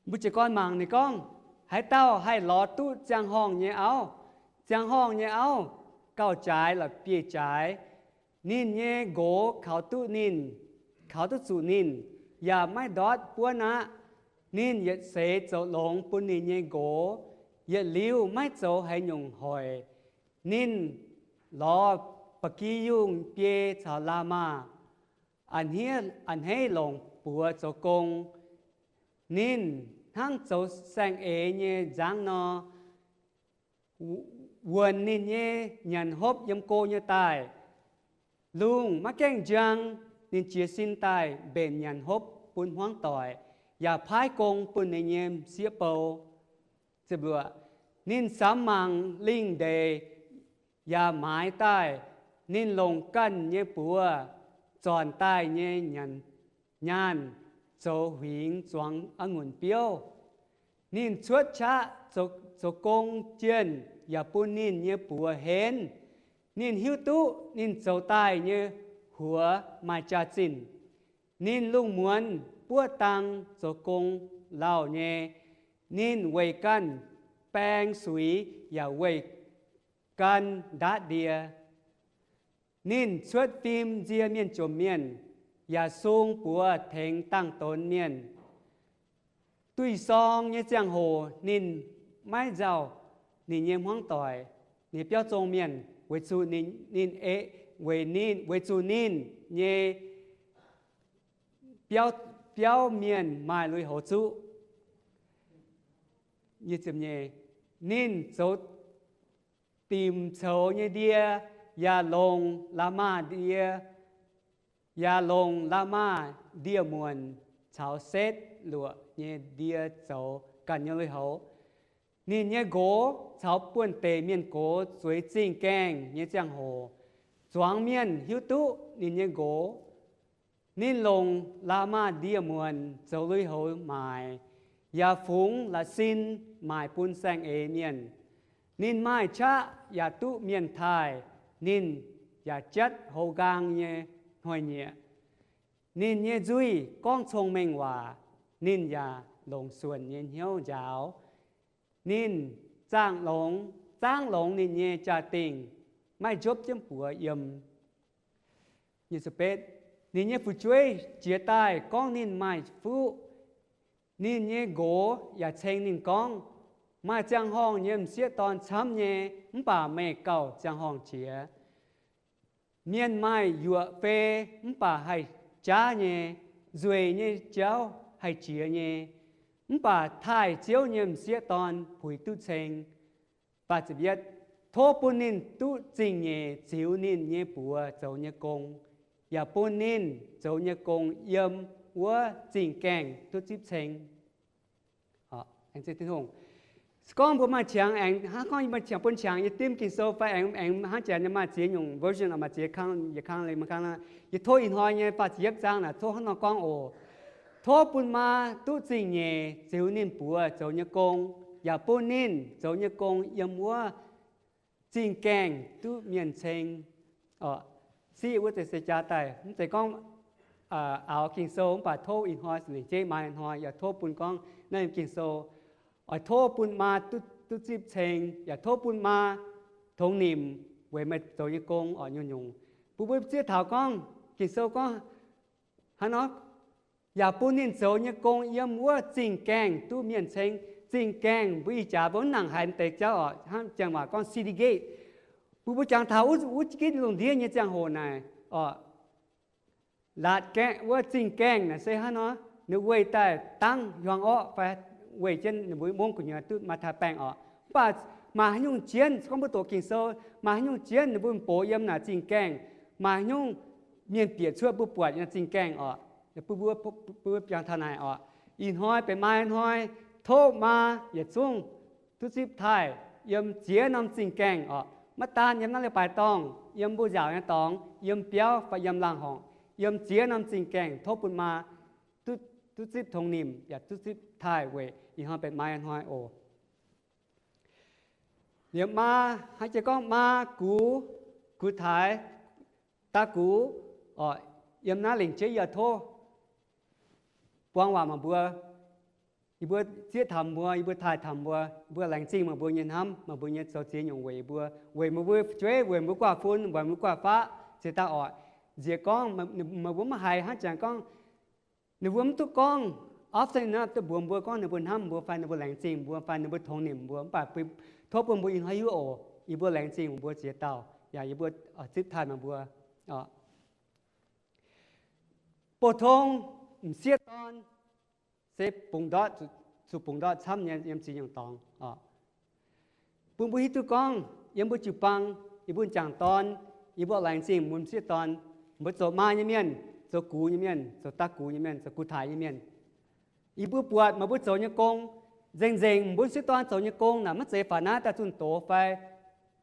Mbuo jiez gorn mangc ninh gorngv, haaix dauh haih lorz duqv ziangh horngh nyei auv? Ziangh horngh nyei auv gauh jaaix la'bieiv jaaix. Ninh nyei nqox kaux duqv ninh, kaux duqv zuqc ninh, yaac maiv ndortv buonv aqv. Ninh yietc seix zoux longx bun ninh nyei nqox, yietc liuz maiv zoux haaix nyungc hoic. Ninh lorz ba'gi yungh biei caux la'maah, a'hneiv longc buoz zoux gong. Ninh hnangv zoux saeng-eix nyei nzangv nor. Wuonc ninh nyei nyanc hopv yiem go nyei daaih. Lungh maiv gaengh njang, ninh jiez sin daaih mbenc nyanc hopv bun hmuangv doic, yaac paaiv gong bun ninh nyei m'sieqv bou. Ninh samx mangc lingh ndeic yaac maaiz daaih. Ninh longc ganh nyei buoz zornc daaih nyei nyaanh zoux huingx zuangx a'ngunc biouv. Ninh cuotv qaqv zoux gong jienh yaac bun ninh nyei buoz henv. Ninh hiuv duqv ninh zoux daaih nyei huox maaih jaax-zinh. Ninh lungh muonz buoqv dang zoux gong lauh nyei. Ninh weih ganh baeng suix yaac weih gan ndaatv ndie. Ninh cuotv fim nzie mienh jomc mienh. yaac sung buoz tengx dangh donx mienh. Duih sorng nyei ziangh hoc ninh maiv nzauh ninh nyei hmuangv doic, ninh biauv zong mienh, weic zuqc ninh, ninh, weic ninh, weic zuqc ninh nyei biauv, biauv mienh maaih lui-houx zuqv. Ninh zoux dimc coux nyei ndie, yaac longc la'maah ndie, yaac longc la'maah ndie-muonc caux setv luoqc nyei ndie zoux ganh nyei lui-houx. Ninh nyei nqox caux buonv-deic mienh gox zueiz zingh gaengh nyei ziangh hoc, zuangx mienh hiuv duqv ninh nyei nqox. Ninh longc la'maah ndie-muonc zoux lui-houx maaic, yaac fungx la'sin maaic bun saeng-eix mienh. Ninh maaih qaqv yaac duqv mienh taaih. Ninh yaac jatv houv nqaang nyei hnoi-nyieqc. Ninh nyei nzuih gorngv cong-mengh waac. Ninh yaac longc suonc nyei hnyouv njaaux. Ninh zaangv longx, zaangv longx ninh nyei jaa-dingh, maiv njopv jienv buoz yiem. Ninh nyei fu'jueiv jiez daaih gorngv ninh maaih fuqv. Ninh nyei nqox yaac ceng ninh gorngv, maaih ziangh horngh nyei m'sieqv dorn camv nyei, mv baac meih gauh ziangh horngh jiex. Mienh maaih yuoqc fei mv baac haih jaav nyei, nzueic nyei jauv haih jiex nyei, mv baac taaih Ziouv nyei m'sieqv dorn puix duqv ceng. Tov bun ninh duqv zingh nyeic ziux ninh nyei buoz zoux nyei gong, yaac bun ninh zoux nyei gong yiem wuov zingh gaengh duqv zipv ceng. Se gorngv mbuo maaih qangx, aengx hnangv gorngv maaih qangx bun qangx yie dimv Ging-Sou fai aengx, aengx hnangv janx maaih ziex nyungc version, maaih ziex kang, yietc kang, yietc kang. Yie tov ih hnoi nyei faah ziepc yietv zaang naaic tov hnangv nor gorngv oc. Tov bun maa duqv zingh nyeic ziux ninh buoz zoux nyei gong, yaac bun ninh zoux nyei gong yiem wuov zingh gaengh duqv mienh ceng. Siqv wuov deix se jaa daaih, mv zeiz gorngv aaux Ging-Sou, mv baac tov ih hnoi lengc jeiv maa ih hnoi yaac tov bun gorngv naaiv Ging-Sou, oix tov bun maa duqv zipv ceng, yaac tov bun maa tongx nimc weic meih zoux nyei gong oc nyungc-nyungc. Bun mbuo zieqv taux gorngv Ging-Sou gorngv hnangv nor, yaac bun ninh zoux nyei gong yiem wuov zingh gaengh duqv mienh ceng. Zingh gaengh mbuo ih jaax mbuo mv nangc haiz deix jauv oc, hnangv janx waac gorngv city gate. Bun mbuo jangx taux wuov gitv lungh ndiev nyei ziangh hoc naaic oc, laatc gaengh wuov zingh gaengh naaic se hnangv nor, ninh weih daaih dangv hiuang orqv fai weih jienv ninh mbuo mungv gu'nyuoz duqv maaih taaix-baengh oc. Mv baac maaih haaix nyungc jienv, gorngv mbuo doqc Ging-Sou, maaih haaix nyungc jienv ninh mbuo box yiem naaic zingh gaengh, maaih haaix nyungc mienh bieqc cuotv mbuo buatc nyei zingh gaengh oc. Bun mbuo, bun mbuo jangx taux naaic oc. Ih hnoi benx maa hnoi, tov maa yietc zungv duqv zipv taaih yiem ziex norm zingh gaengh oc. Maiv daan yiem naaiv leiz-baaix dorngh, yiem mbuo nziaauc nyei dorngx, yiem biauv fai yiem laangh horngc, yiem ziex norm zingh gaengh tov bun maa duqv zipv tongx nimc yaac duqv zipv taaih weic ih hnoi benx maa hnoi oc. Liemh maa, hnangv jiex gorngv maa, gux, gux taaix, daa gux oc, yiem naaiv lengc jeiv yie tov buang waac meih mbuo. Yie mbuo zieqv taux mbuo, yie mbuo taaih taux mbuo, yie mbuo laengz zingh meih mbuo nyei hnamv, meih mbuo nyei zoux ziex nyungc weic yie mbuo, weic meih mbuo fu'jueiv, weic mbuo guaav fun, weic mbuo guaav faqv ziex dauh oc. Nziex gorngv meih mbuo maiv haiz hnangv jangx gorngv ninh mbuo mv duqv gorngv often enough duqv mbuox mbuo gorngv ninh mbuo hnamv mbuo fai ninh mbuo laengz zingh mbuo fai ninh mbuo tongx nimc mbuo, mv baac tov bun mbuo ih hnoi hiuv oc, yie mbuo laengz zingh mbuo ziex dauh yaac yie mbuo zipv taaih meih mbuo. Bouh tong m'sieqv dorn se bungx ndortv, zuqc bungx ndortv camv nyei yiem ziex nyungc dorngx. Bun mbuo hiuv duqv gorngv yiem mbuo jiu-baang, yie mbuo m'jangc dorn, yie mbuo laengz zingh mbuo m'sieqv dorn, mbuo zoux maa nyei mienh, zoux gux nyei mienh, zoux daa gux nyei mienh, zoux gux taaix nyei mienh, yie mbuo buatc meih mbuo zoux nyei gong nzengc-nzengc, mbuo m'sieqv dorn zoux nyei gong naaic maiv zeiz faaux naaiv daaih zunh doz fai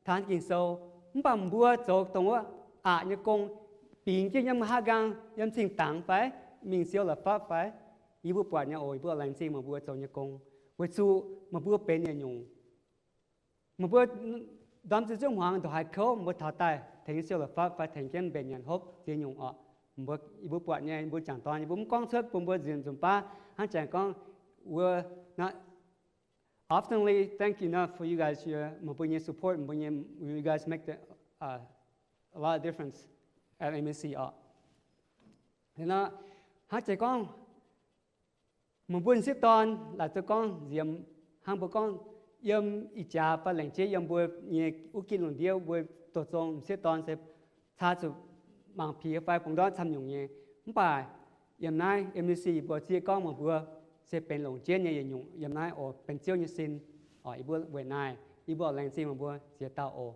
taux Ging-Sou, mv baac mbuo zoux dongh wuov aqc nyei gong, bingx jienv yiem haav nqaang, yiem cing-dangx fai mingh siou la'fapv fai, yie mbuo buatc nyei oc. Yie mbuo laengz zingh meih mbuo zoux nyei gong, weic zuqc meih mbuo benx yietc nyungc. Meih mbuo ndorm ziouc zungv hmuangx ndongc haaix kouv, meih mbuo taux daaih tengx siou la'fapv fai tengx jienv mbenc nyanc hopv ziex nyungc oc. Yie mbuo buatc nyei, yie mbuo m'jangc dorn, yie mbuo mv gorngv cuotv bun mbuo nzunc nzunc baav hnangv jangx gorngv wuov oftenly thank you enough for you guys, meih mbuo nyei support, meih mbuo nyei, you guys make the, a lot of difference at M A C oc. Hnangv jiex gorngv, meih mbuo m'sieqv dorn, laaix zuqc gorngv nziex, hnangv mbuo gorngv, yiem ih jaax fai lengc jeiv yiem mbuo nyei wuov gitv lungh ndiev, mbuo doqc zong m'sieqv dorn se caa zuqc mangc piex fai bungx ndortv camv nyungc nyei. Mv baac yiem naaiv M C C yie mbuo zieqv gorngv meih mbuo se benx longc jienv nyei yietc nyungc yiem naaiv oc, benx Ziouv nyei sin. Yie mbuo weic naaiv yie mbuo laengz zingh meih mbuo ziex dauh oc.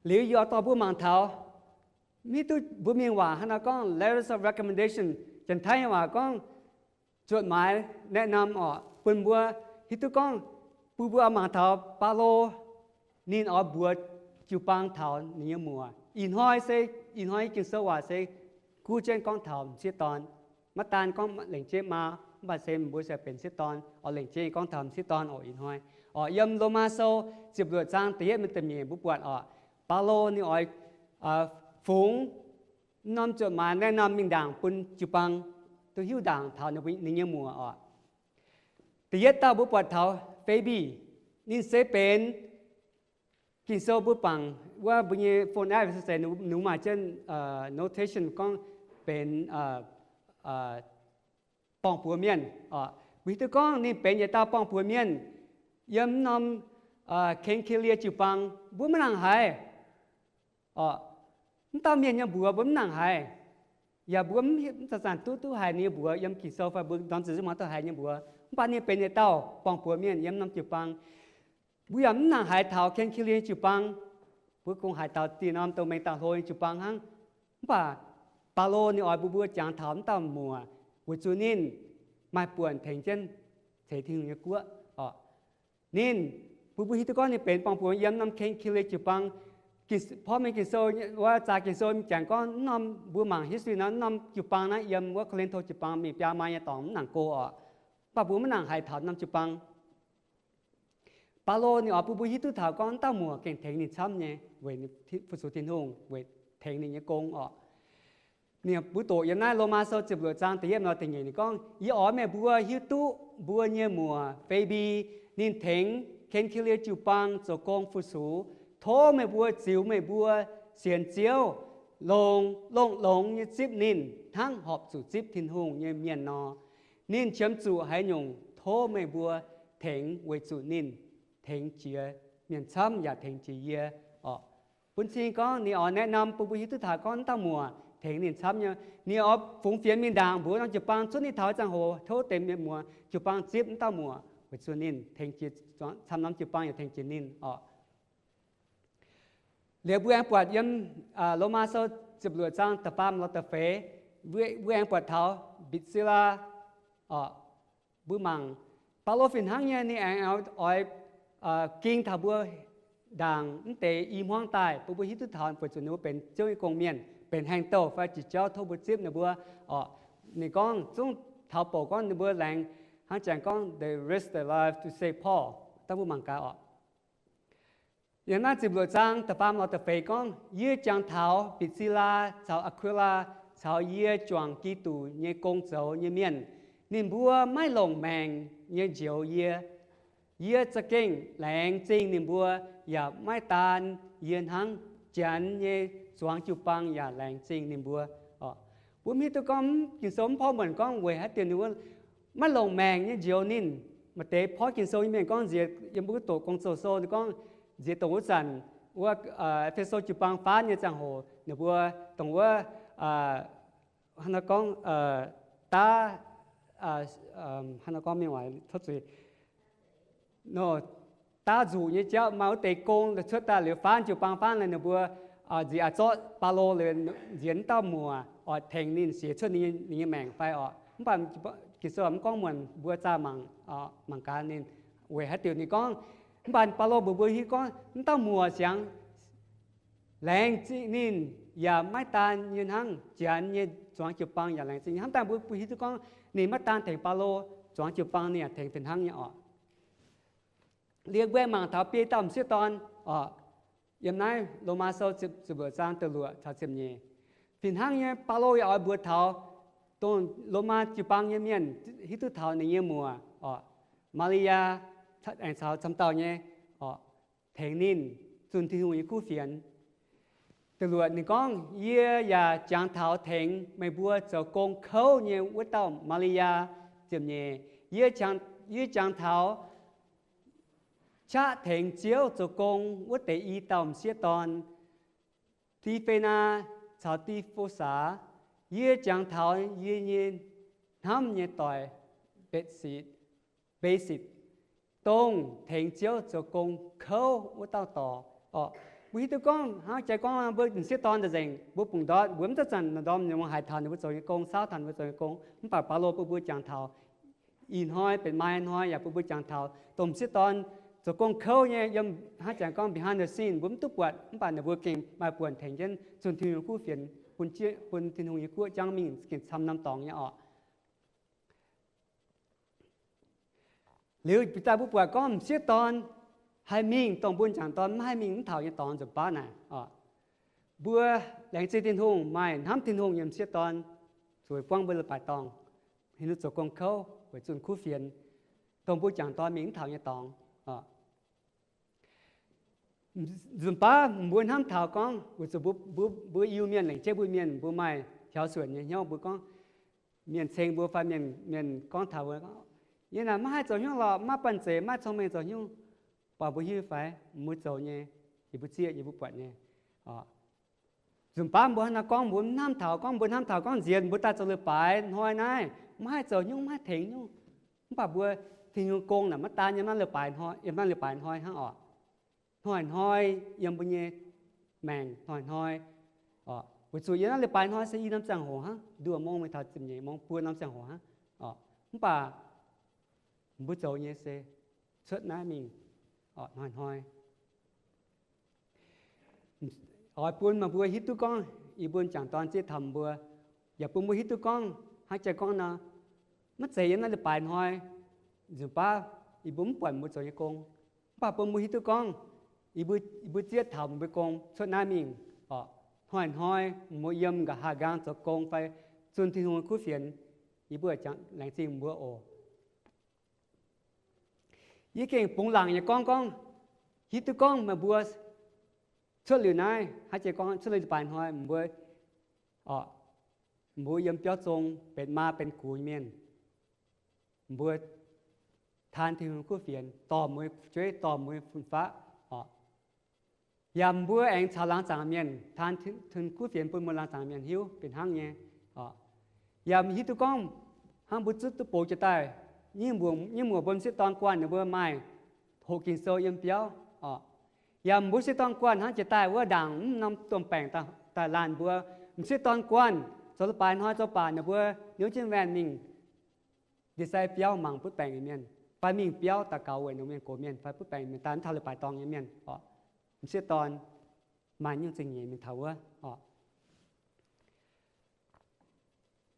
Liuz yie oix dorh mbuo mangc taux, mv hiuv duqv mbuo mienh waac hnangv nor gorngv letters of recommendation, janx-taiv nyei waac gorngv จดหมายแนะนำ oc, bun mbuo hiuv duqv gorngv, bun mbuo oix mangc taux Baulo ninh oix mbuox jiu-baang taux ninh nyei muoc. Ih hnoi se, ih hnoi nyei Ging-Sou waac se kuv jienv gorngv taux m'sieqv dorn. Maiv daan gorngv lengc jeiv maa, mv baac se mbuo se benx m'sieqv dorn oc, lengc jeiv gorngv taux m'sieqv dorn oc. Ih hnoi oc, yiem Lomaa Sou ziepc luoqc zaang da'yietv mingh da'nyeic mbuo buatc oc, Baulo ninh oix fungx norm จดหมายแนะนำ mingh ndaangc bun jiu-baang duqv hiuv ndaangc taux ninh nyei muoc oc. Da'yietv dauh mbuo buatc taux Febe, ninh se benx Ging-Sou mbuo bangc wuov mbuo nyei phone app se, ninh maaih jienv notation gorngv benx borng-buoz mienh oc. Mbuo hiuv duqv gorngv ninh benx yietc dauh borng-buoz mienh yiem norm Kenkv^lie jiu-baang. Mbuo maiv nangc haiz oc, mv dauh mienh nyei mbuox mbuo mv nangc haiz, yaac mbuo mv zanc-zanc duqv duqv haiz ninh nyei mbuox yiem Ging-Sou fai mbuo ndorm ziepc nzunc mangc duqv haiz ninh nyei mbuox. Mv baac ninh benx yietc dauh borng-buoz mienh yiem norm jiu-baang. Mbuo yaac mv nangc haiz taux Kenkv^lie jiu-baang. Mbuo kungx haiz taux dih norm douz-mengh dangh hlo nyei jiu-baang hnangv. Mv baac Baulo ninh oix mbuox mbuo jangx taux mv dauh muoc weic zuqc ninh maaih buonc tengx jienv ceix Tin-Hungh nyei guoqv oc. Ninh, mbuo mbuo hiuv duqv gorngv ninh benx borng-buoz yiem norm Kenkv^lie jiu-baang. Porv mengh Ging-Sou wuov, zaah Ging-Sou mingh jangx gorngv norm mbuo mangc history nor, norm jiu-baang naaiv yiem wuov Ko^lin^to jiu-baang mingh biaa maaih nyei dorngx mv nangc go oc. Mv baac mbuo maiv nangc haiz taux norm jiu-baang. Baulo ninh oix bun mbuo hiuv duqv taux gorngv dauh muoc gengh tengx ninh camv nyei weic fu-sux Tin-Hungh, weic tengx ninh nyei gong oc. Ninh mbuo doqc yiem naaiv Lomaa Sou ziepc luoqc zaang da'yietv nor da'nyeic ninh gorngv, yie oix meih mbuo hiuv duqv mbuo nyei muoc Febe, ninh tengx Kenkv^lie jiu-baang zoux gong fu-sux. Tov meih mbuo ziux meih mbuo sienx Ziouv, longx, longx, longx nyei zipv ninh hnangv horpc zuqc zipv Tin-Hungh nyei mienh nor. Ninh qiemx zuqc haaix nyungc tov meih mbuo tengx weic zuqc ninh tengx jiex mienh camv yaac tengx jiex yie oc. Bun cing gorngv ninh oix naeqv norm bun mbuo hiuv duqv taux gorngv dauh muoc tengx ninh camv nyei. Ninh oix fungx fienx mingh ndaangc mbuox norm jiu-baang cuotv ninh taux ziangh hoc tov deix mienh muoz jiu-baang zipv dauh muoc weic zuqc ninh tengx jiex camv norm jiu-baang yaac tengx jiex ninh oc. Liuz mbuo aengx buatc yiem Lomaa Sou ziepc luoqc zaang da'faam lorz da'feix, mbuo aengx buatc taux Mbitc Silaa oc. Mbuo mangc Baulo fih hnangv nyei ninh aengx oix ging taux mbuo ndaangc mv deix i hmuangv daaih bun mbuo hiuv duqv taux weic zuqc ninh mbuo benx Ziouv nyei gong-mienh, benx haengh douh fai jiex jauv tov mbuo zipv ninh mbuo oc. Ninh gorngv zungv taux bouc gorngv ninh mbuo laengz hnangv jangx gorngv they risk their life to save Paul. Dangh mbuo mangc gaax oc. Yiem naaiv ziepc luoqc zaang da'faam lorz da'feix gorngv, yie jangx taux Mbitc Silaa caux Aqkulaa caux yie juangc Giduc nyei gong zoux nyei mienh. Ninh mbuo maiv longc maengc nyei njoux yie. Yie za'gengh laengz zingh ninh mbuo, yaac maiv daan yie hnangv, Janx nyei zuangx jiu-baang yaac laengz zingh ninh mbuo. Mbuo mv hiuv duqv gorngv Ging-Sou mv porv muonc gorngv weic haaix diuc ninh mbuo maiv longc maengc nyei njoux ninh. Maaih deix porv Ging-Sou nyei mienh gorngv nziex, yiem mbuo doqc Gong-Zoh sou ninh gorngv nziex dongh wuov zanc wuov E^fe^so jiu-baang faanv nyei ziangh hoc ninh mbuo dongh wuov hnangv nor gorngv daav, hnangv nor gorngv mingh waaic tov zuiz, daav nzuqc nyei jauv maaih wuov deix gong cuotv daaih liuz faanv jiu-baang faanv liuz ninh mbuo nziex a'zorqv Baulo liuz nziex wuov dauh muoc oix tengx ninh siex cuotv ninh nyei maengc fai oc. Mv baac Ging-Sou mv gorngv muonc, mbuo zaah mangc gaax ninh weic haaix diuc ninh gorngv. Mv baac Baulo mbuox mbuo hiuv gorngv wuov dauh muoc siangx laengz zingh ninh yaac maiv daan yie hnangv, Janx nyei zuangx jiu-baang yaac laengz zingh. Hnamv daaih mbuo hiuv duqv gorngv ninh maiv daan tengx Baulo, zuangx jiu-baang ninh yaac tengx fih hnangv nyei oc. Liuz mbuo aengx mangc taux biei dauh m'sieqv dorn oc. Yiem naaiv Lomaa Sou ziepc luoqc zaang da'luoqc caux ziepc nyeic, fih hnangv nyei Baulo yaac oix mbuox taux dongh Lomaa jiu-baang nyei mienh hiuv duqv taux ninh nyei muoc oc, Maa^li^yaa, aengx caux camv dauh nyei oc, tengx ninh zunh Tin-Hungh nyei kuv fienx. Da'luoqc ninh gorngv, yie yaac jangx taux tengx meih mbuo zoux gong kouv nyei wuov dauh Maa^li^yaa. Ziepc nyeic, yie jangx taux qaqv tengx Ziouv zoux gong wuov deix i dauh m'sieqv dorn, Ti^fe^naa caux Ti^fo^saa. Yie jangx taux yie nyei hnamv nyei doic, Mbetc^sitc, dongh tengx Ziouv zoux gong kouv wuov dauh dorc. Orqc, mbuo hiuv duqv gorngv hnangv jaaix gorngv mbuo m'sieqv dorn nzengc, mbuo bungx ndortv mbuo mv duqv zanc ndorm ninh haiz taux ninh mbuo zoux nyei gong, saauv taux ninh mbuo zoux nyei gong. Mv baac Baulo bun mbuo jangx taux ih hnoi, benx maaih hnoi yaac bun mbuo jangx taux dongh m'sieqv dorn zoux gong kouv nyei, yiem hnangv jaaix gorngv behind the scene mbuo mv duqv buatc, mv baac ninh mbuo gengh maaih buonc tengx jienv zunh Tin-Hungh nyei kuv fienx bun Tin-Hungh nyei guoqv jangv mingh gengh camv norm dorngx nyei orqc. Liuz bieqc daaih mbuo buatc gorngv m'sieqv dorn haih mingh dongh mbuo m'jangc dorn maiv haih mingh mv taux nyei dorngx nzunc baav naaic orqc. Mbuo laengz zingh Tin-Hungh maaih hnamv Tin-Hungh nyei m'sieqv dorn zueiz buangv mbuo leiz-baaix dorngh, hiuv duqv zoux gong kouv weic zunh kuv fienx dongh mbuo m'jangc dorn mingh mv taux nyei dorngx. Nzunc baav mbuo hnamv taux gorngv weic zuqc mbuo Iu-Mienh lengc jeiv mbuo Mienh mbuo maaih hiaaux suonc nyei hnyouv, mbuo gorngv mienh ceng mbuo fai mienh gorngv taux mbuo, yie naaic maiv haih zoux hnyouv lorqc, maiv banh zeic, maiv cong-mengh zoux hnyouv. Baac mbuo hiuv fai mbuo zoux nyei, yie mbuo zieqv, yie mbuo buatc nyei. Nzunc baav mbuo hnangv naaiv gorngv mbuo hnamv taux gorngv mbuo hnamv taux gorngv nziex mbuo daaih zoux leiz-baaix hnoi naaiv maiv haih zoux hnyouv, maiv haih tengx hnyouv. Mv baac mbuo Tin-Hungh gong naaic maiv daan yiem naaiv leiz-baaix hnoi, yiem naaiv leiz-baaix hnoi hnangv orqc. Hnoi-hnoi yiem mbuo nyei maengc hnoi-hnoi orqc. Weic zuqc yiem naaiv leiz-baaix hnoi se i norm ziangh hoc hnangv, nduoh mong mingh taux ziepc nyeic mong, buo norm ziangh hoc hnangv orqc. Mv baac mbuo zoux nyei se cuotv naaiv mingh orqc, hnoi-hnoi. Oix bun meih mbuo hiuv duqv gorngv yie mbuo m'jangc dorn zieqv taux mbuo, yaac bun mbuo hiuv duqv gorngv hnangv jaaix gorngv nor, maiv zeiz yiem naaiv leiz-baaix hnoi nzunc baav yie mbuo mv buatc mbuo zoux nyei gong. Mv baac bun mbuo hiuv duqv gorngv yie mbuo zieqv taux mbuo gong cuotv naaiv mingh orqc, hnoi-hnoi mbuo yiem nqa'haav nqaang zoux gong fai zunh Tin-Hungh nyei kuv fienx, yie mbuo laengz zingh mbuo oc. Yie gengh bungx laangc nyei gorngv gorngv, hiuv duqv gorngv meih mbuo cuotv liuz naaiv, hnangv jiex gorngv cuotv liuz leiz-baaix hnoi mbuo, mbuo yiem biauv zong benx maa benx gux nyei mienh, mbuo taan Tin-Hungh kuv fienx, dorh mbuo jueiv, dorh mbuo fun-faqv orqc. Yaac mbuo aengx caux laangz zaangc mienh taan Tin-Hungh kuv fienx bun mbuo laangz zaangc mienh hiuv fih hnangv nyei. Yaac hiuv duqv gorngv hnangv mbuo zutv duqv bouc jiex daaih, nyei muoc mbuo m'sieqv dorn guanh ninh mbuo maaih hoqc Ging-Sou yiem biauv orqc. Yaac mbuo m'sieqv dorn guanh hnangv jiex daaih wuov ndaangc mv norm domh baengc daaih laanh mbuo, m'sieqv dorn guanh zoux leiz-baaix hnoi zoux baac ninh mbuo niouv jienv waenh mingh ndie-sai biauv mangc butv baengc nyei mienh, fai mingh biauv daux gaux weic ninh mienh gox mienh fai butv baengc mienh daaih mv taux leiz-baaix dorngx nyei mienh orqc. M'sieqv dorn maaih nyungc zingh nyeic mingh taux wuov orqc.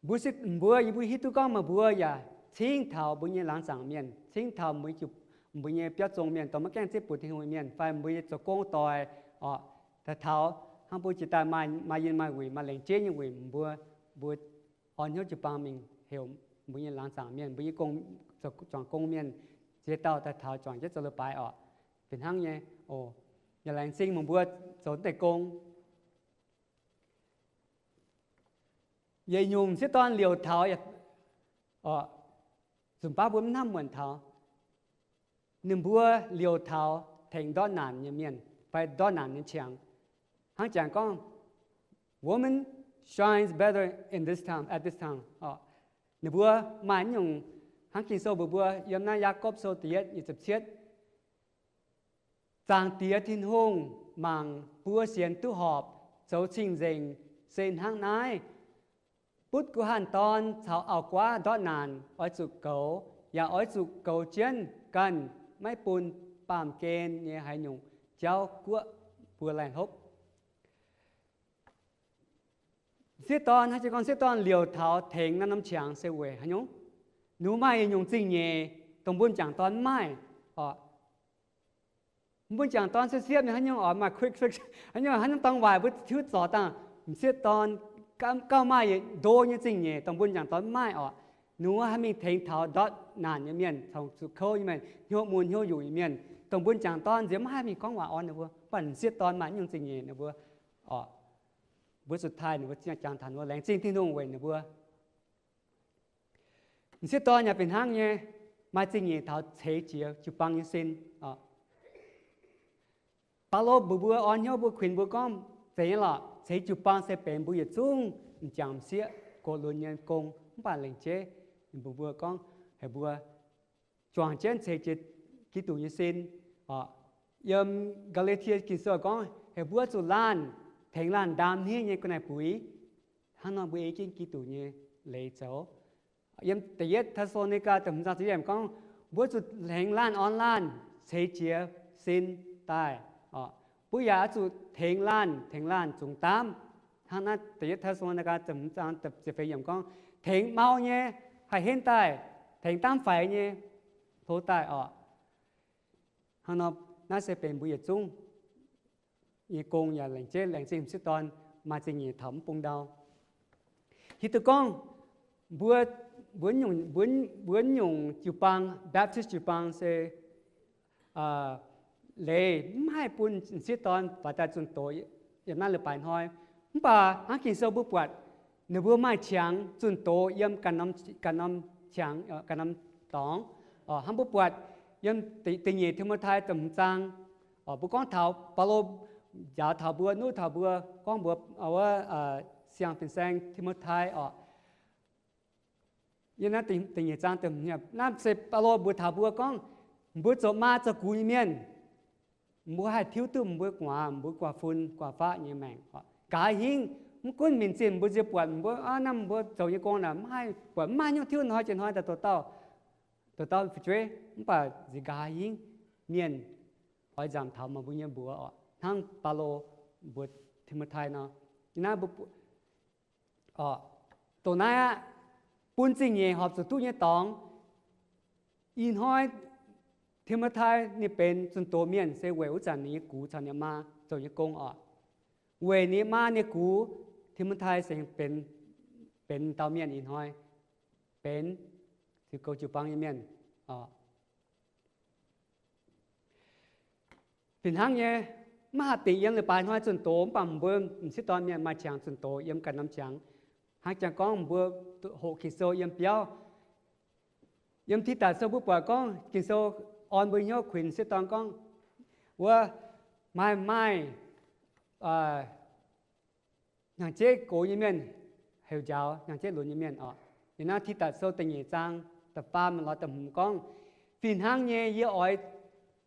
Mbuo, mbuo, yie mbuo hiuv duqv gorngv meih mbuo yaac cingv taux mbuo nyei laangz zaangc mienh, cingv taux mbuo, mbuo nyei biauv zong mienh, dongh maiv gaengh zieqv bun Tin-Hungh nyei mienh, fai mbuo nyei zoux gong doic orqc. Daaih taux hnangv mbuo jiex daaih maaih yinh maaih wuic, maaih laengz jeiv nyei wuic, mbuo, mbuo orn hnyouv jiu-baang mingh heuc mbuo nyei laangz zaangc mienh, mbuo nyei gong, zoux juangc gong mienh, ziex dauh daaih taux juangc jienv zoux leiz-baaix orqc. Fih hnangv nyei oc. Yaac laengz zingh meih mbuo zoux deix gong. Yietc nyungc m'sieqv dorn liouc taux orqc, nzunc baav mbuo mv hnamv muonc taux, ninh mbuo liouc taux tengx ndortv naanc nyei mienh fai ndortv naanc nyei qangx. Hnangv jangx gorngv, woman shines better in this time, at this time orqc. Ninh mbuo maaih nyungc hnangv Ging-Sou mbuox mbuo yiem naaiv Yaagorpc Sou da'yietv nyic ziepc cietv, Zaangc Diex Tin-Hungh mangc buo sienx duqv horpc zoux cing-nzengc se hnangv naaiv. Butv guh hanh dorn caux auv-guaav ndortv naanc oix zuqc goux, yaac oix zuqc goux jienv ganh maiv bun baamh gen nyei haaix nyungc jauv guoqv buo laih hlopv. M'sieqv dorn, hnangv jiex gorngv m'sieqv dorn liouc taux tengx naaiv norm qangx se weic haaix nyungc? Ninh mbuo maaih yietc nyungc zingh nyeic dongh mbuo m'jangc dorn mv maaih orqc. Mbuo m'jangc dorn siepv-siepv nyei haaix nyungc orqc, maaih quick fix, haaix nyungc, haaix nyungc dorngx waaic mbuo tiuv zorc dangh. M'sieqv dorn gauh maaih yietc ndo nyei zingh nyeic dongh mbuo m'jangc dorn mv maaih orqc. Ninh mbuo haih mingh tengx taux ndortv naanc nyei mienh, caux zuqc kouv nyei mienh, hnyouv mun hnyouv yuqc nyei mienh, dongh mbuo m'jangc dorn nziex maiv haih mingh gorngv waac orn ninh mbuo. Mv baac m'sieqv dorn maaih nyungc zingh nyeic ninh mbuo orqc. mbuo zuqc taaih ninh mbuo, jangx taux ninh mbuo, laengz zingh Tin-Hungh weic ninh mbuo. M'sieqv dorn yaac fih hnangv nyei, maaih zingh nyeic taux ceix jiez jiu-baang nyei sin. Baulo mbuox mbuo, orn hnyouv mbuo, kuinx mbuo gorngv, zeiz nyei lorqc, ceix jiu-baang se benx mbuo yietc zungv m'jangc m'sieqv gox lunx nyei gong. Mv baac lengc jeiv ninh mbuox mbuo gorngv heuc mbuo juangc jienv ceix jiez Giduc nyei sin. Yiem Gaa^laa^tie Ging-Sou gorngv heuc mbuo zuqc laanh tengx laanh ndaam hniev nyei gu'nguaaic buix. Hnangv nor mbuo ei jienv Giduc nyei leiz zoux. Yiem da'yietv Te^saa^lo^ni^gaa da'hmz zaang ziepc yietv gorngv, mbuo zuqc tengx laanh orn laanh ceix jiez sin daaih. Mbuo yaac oix zuqc tengx laanh, tengx laanh zungx daamv. Hnangv naaiv da'yietv Te^saa^lo^ni^gaa da'hmz zaang ziepc feix yiemc gorngv, tengx mau nyei haih henv daaih, tengx daamv faix nyei hlo daaih orqc. Hnangv nor, naaiv se benx mbuo yietc zungv nyei gong yaac laengz zingh m'sieqv dorn maaih zingh nyeic taux mv bung ndau. Hiuv duqv gorngv mbuo, mbuo nyungc jiu-baang, Baptist jiu-baang se leiz mv haih bun m'sieqv dorn faix daaih zunh doz yiem naaiv leiz-baaix hnoi. Mv baac hnangv Ging-Sou mbuo buatc, ninh mbuo maaih qangx zunh doz yiem ganh norm, ganh norm qangx, ganh norm dorngx. Hnangv mbuo buatc yiem da'nyeic Ti^mo^tai da'hmz zaang, mbuo gorngv taux Baulo njaaux taux mbuo, nuqv taux mbuo, gorngv mbuo wuov siang fin-saeng Ti^mo^tai orqc. Yiem naaiv da'nyeic zaang, naaiv se Baulo mbuox taux mbuo gorngv, mbuo zoux maa zoux gux nyei mienh, mbuo haih tiuv duqv mbuo gu'nguaaz, mbuo gu'nguaaz-fun gu'nguaaz-faqv nyei maengc. Nqa'haav hingv, mv gunv minc zinh mbuo nziex buatc mbuo, naaiv mbuo zoux nyei gong naaic mv haih buatc, mv maaih haaix nyungc tiuv, hnoi jiex hnoi daaih douz dauh, douz dauh fu'jueiv. Mv baac nziex nqa'haav hingv, mienh oix nzamc taux meih mbuo nyei mbuox orqc, hnangv Baulo mbuox Ti^mo^tai nor. Naaiv mbuo Dongh naaiv aqv, bun zingh nyeic horpc zuqc duqv nyei dorngx. Ih hnoi Ti^mo^tai ninh benx zunh doz mienh se weic wuov zanc ninh nyei gux caux ninh maa zoux nyei gong orqc. Weic ninh maa nyei gux, Ti^mo^tai se benx, benx dauh mienh ih hnoi, benx ziux goux jiu-baang nyei mienh orqc. Fih hnangv nyei, maiv haih dingc yiem leiz-baaix hnoi zunh doz, mv baac mbuo m'sieqv dorn mienh maaih qangx zunh doz yiem ganh norm qangx. Hnangv jangx gorngv mbuo hoqc Ging-Sou yiem biauv, yiem Tidatc Sou mbuo buatc gorngv Ging-Sou orn mbuo hnyouv kuinx m'sieqv dorn gorngv, wuov maaih, maaih hnyangx-jeiv gox nyei mienh heuc njaaux hnyangx-jeiv lunx nyei mienh orqc. Yiem naaiv Tidatc Sou da'nyeic zaang da'faam lorz da'hmz gorngv, fih hnangv nyei yie oix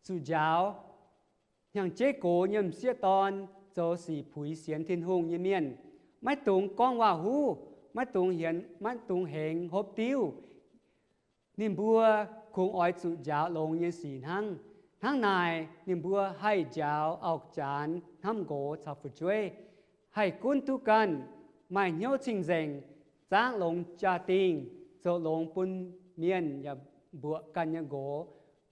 zuqc njaaux hnyangx-jeiv gox nyei m'sieqv dorn zoux sic puix sienx Tin-Hungh nyei mienh. Maiv dungx gorngv waac-huv, maiv dungx hienx, maiv dungx hengx hopv diuv. Ninh mbuo kungx oix zuqc njaaux longx nyei sic hnangv. Hnangv naaic, ninh mbuo haih njaaux auv-janx, hnamv nqox caux fu'jueiv, haih gunv duqv ganh, maaih hnyouv cing-nzengc, zaangv longx jaa-dingh, zoux longx bun mienh yaac mbuoqc ganh nyei nqox,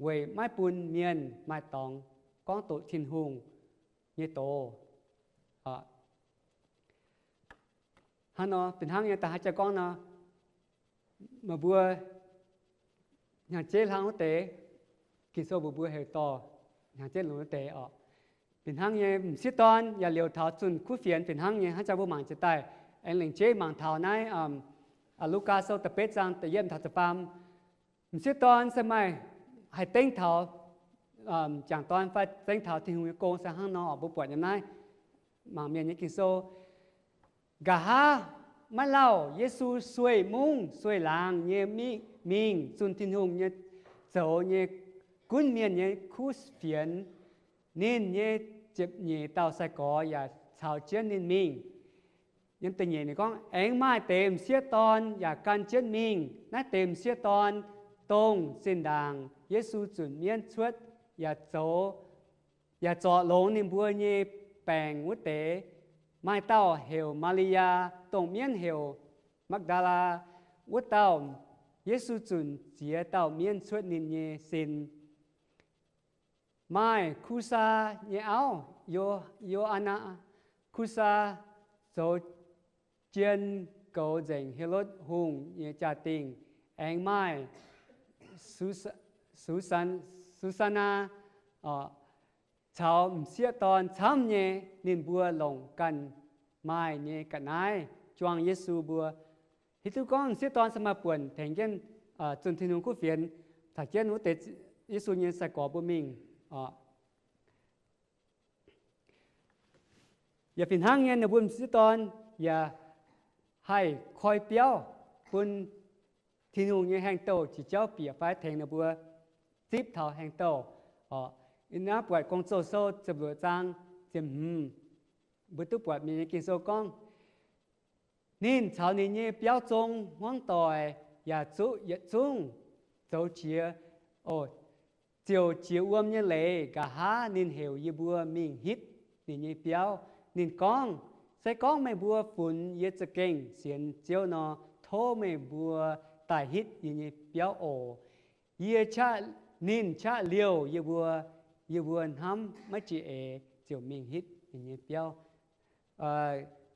weic maiv bun mienh maaih dorngx gorngv doqc Tin-Hungh nyei doz. Hnangv nor, fih hnangv nyei da'haav jaa gorngv nor, meih mbuo hnyangx-jeiv hlang wuov deix, Ging-Sou mbuox mbuo heuc dorh hnyangx-jeiv lunx wuov deix orqc. Fih hnangv nyei, m'sieqv dorn yaac liouc taux zunh kuv fienx fih hnangv nyei. Hnangv jaa mbuo mangc jiez daaih, aengx lengc jeiv mangc taux naaiv Lugaa Sou da'betv zaang da'yietv taux da'faam. M'sieqv dorn se maaih haih dengv taux m'jangc dorn fai dengv taux Tin-Hungh nyei gong se hnangv nor, mbuo buatc yiem naaiv mangc mienh nyei Ging-Sou. Nqa'haav maiv lauh Yesu sueih mungv sueih laangz nyei mingh zunh Tin-Hungh nyei zoux nyei gunv mienh nyei kuv fienx. Ninh nyei ziepc nyeic dauh sai-gorx yaac caux jienv ninh mingh. Yiem da'nyeic ninh gorngv, aengx maaih deix m'sieqv dorn yaac gan jienv mingh. Naaiv deix m'sieqv dorn dongh zinh ndaangc Yesu zunc mienv cuotv yaac zoux, yaac zorc longx ninh mbuo nyei baengc wuov deix. Maaih dauh heuc Maa^li^yaa, dongh mienv heuc Maa^gatc^laa. Wuov dauh Yesu zunc ziex dauh mienv cuotv ninh nyei sin. Maaih Kusaa nyei auv, Yo, Yo^aa^naa, Kusaa zoux jien goux nzengc Helotv Hungh nyei jaa-dingh. Aengx maaih Su, Susan, Susanaa caux m'sieqv dorn camv nyei. Ninh mbuo longc ganh maaih nyei ga'naaiv juang Yesu mbuo. Hiuv duqv gorngv m'sieqv dorn se maaih buonc tengx jienv zunh Tin-Hungh kuv fienx, caux jienv wuov deix Yesu nyei sai-gorx mbuo mingh oc. Yaac fih hnangv nyei, ninh mbuo m'sieqv dorn yaac haih koi biauv bun Tin-Hungh nyei haengh douh jiex jauv bieqc fai tengx ninh mbuo zipv taux haengh douh oc. Yie naaiv buatc Gong-Zoh Sou ziepc luoqc zaang ziepc hmz, mbuo duqv buatc mienh nyei Ging-Sou gorngv, ninh caux ninh nyei biauv zong hmuangv doic yaac zuqv yietc zungv zoux jiex, oc, ziouc jiex wuom nyei leiz. Nqa'haav ninh heuc yie mbuo mingh hitv ninh nyei biauv. Ninh gorngv, se gorngv meih mbuo funx yie za'gengh sienx Ziouv nor, tov meih mbuo daaih hitv yie nyei biauv oc. Yie, ninh qaqv liouh yie mbuo, yie mbuo hnamv maiv jiex eix ziouc mingh hitv ninh nyei biauv.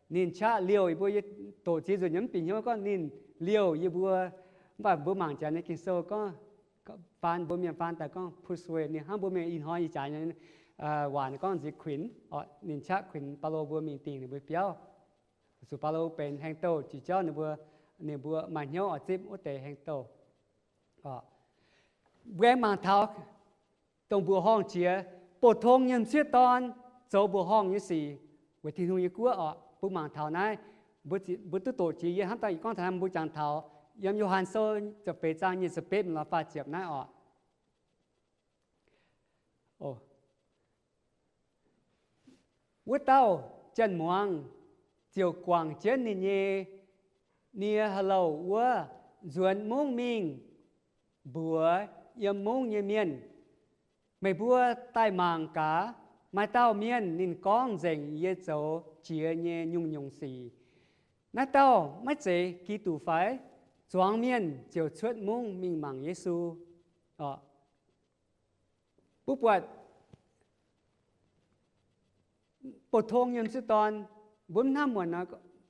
Ninh qaqv liouh yie mbuo, yie doqc ziex nzunc nyei mv bieqc hnyouv gorngv ninh liouh yie mbuo. Mv baac mbuo mangc jaax nyei Ging-Sou gorngv, faan mbuo mienh faan daaih gorngv persuade, ninh hnamv mbuo mienh ih hnoi ih jaax nyei waac gorngv nziex kuinx, ninh qaqv kuinx Baulo mbuo mingh dingh ninh mbuo biauv. Zuqc Baulo benx haengh douh jiex jauv ninh mbuo, ninh mbuo maaih hnyouv oix zipv wuov deix haengh douh. Mbuo aengx mangc taux dongh mbuoqc horngh jiex, bouh tong nyei m'sieqv dorn zoux mbuoqc horngh nyei sic weic Tin-Hungh nyei guoqv oc. Mbuo mangc taux naaiv, mbuo duqv doqc jiex, yie hnamv daaih yie gorngv taux naaiv mbuo jangx taux yiem Yo^han Sou ziepc feix zaang nyic ziepc betv lorz faah ziepc naaiv oc. Wuov dauh janx-muangz ziouc guangc jienv ninh nyei nie ha'louh wuov, nzuonx mungv mingh mbuox yiem mungv nyei mienh, meih mbuo daaih mangc gaax, maaih dauh mienh ninh gorngv nzengc yie zoux jiex nyei nyungc-nyungc sic. Naaiv dauh maiv zeiz Giduc fai? Zuangx mienh ziouc cuotv mungv mingh mangc Yesu. Mbuo buatc bouh tong nyei m'sieqv dorn, mbuo mv hnamv muonc nor,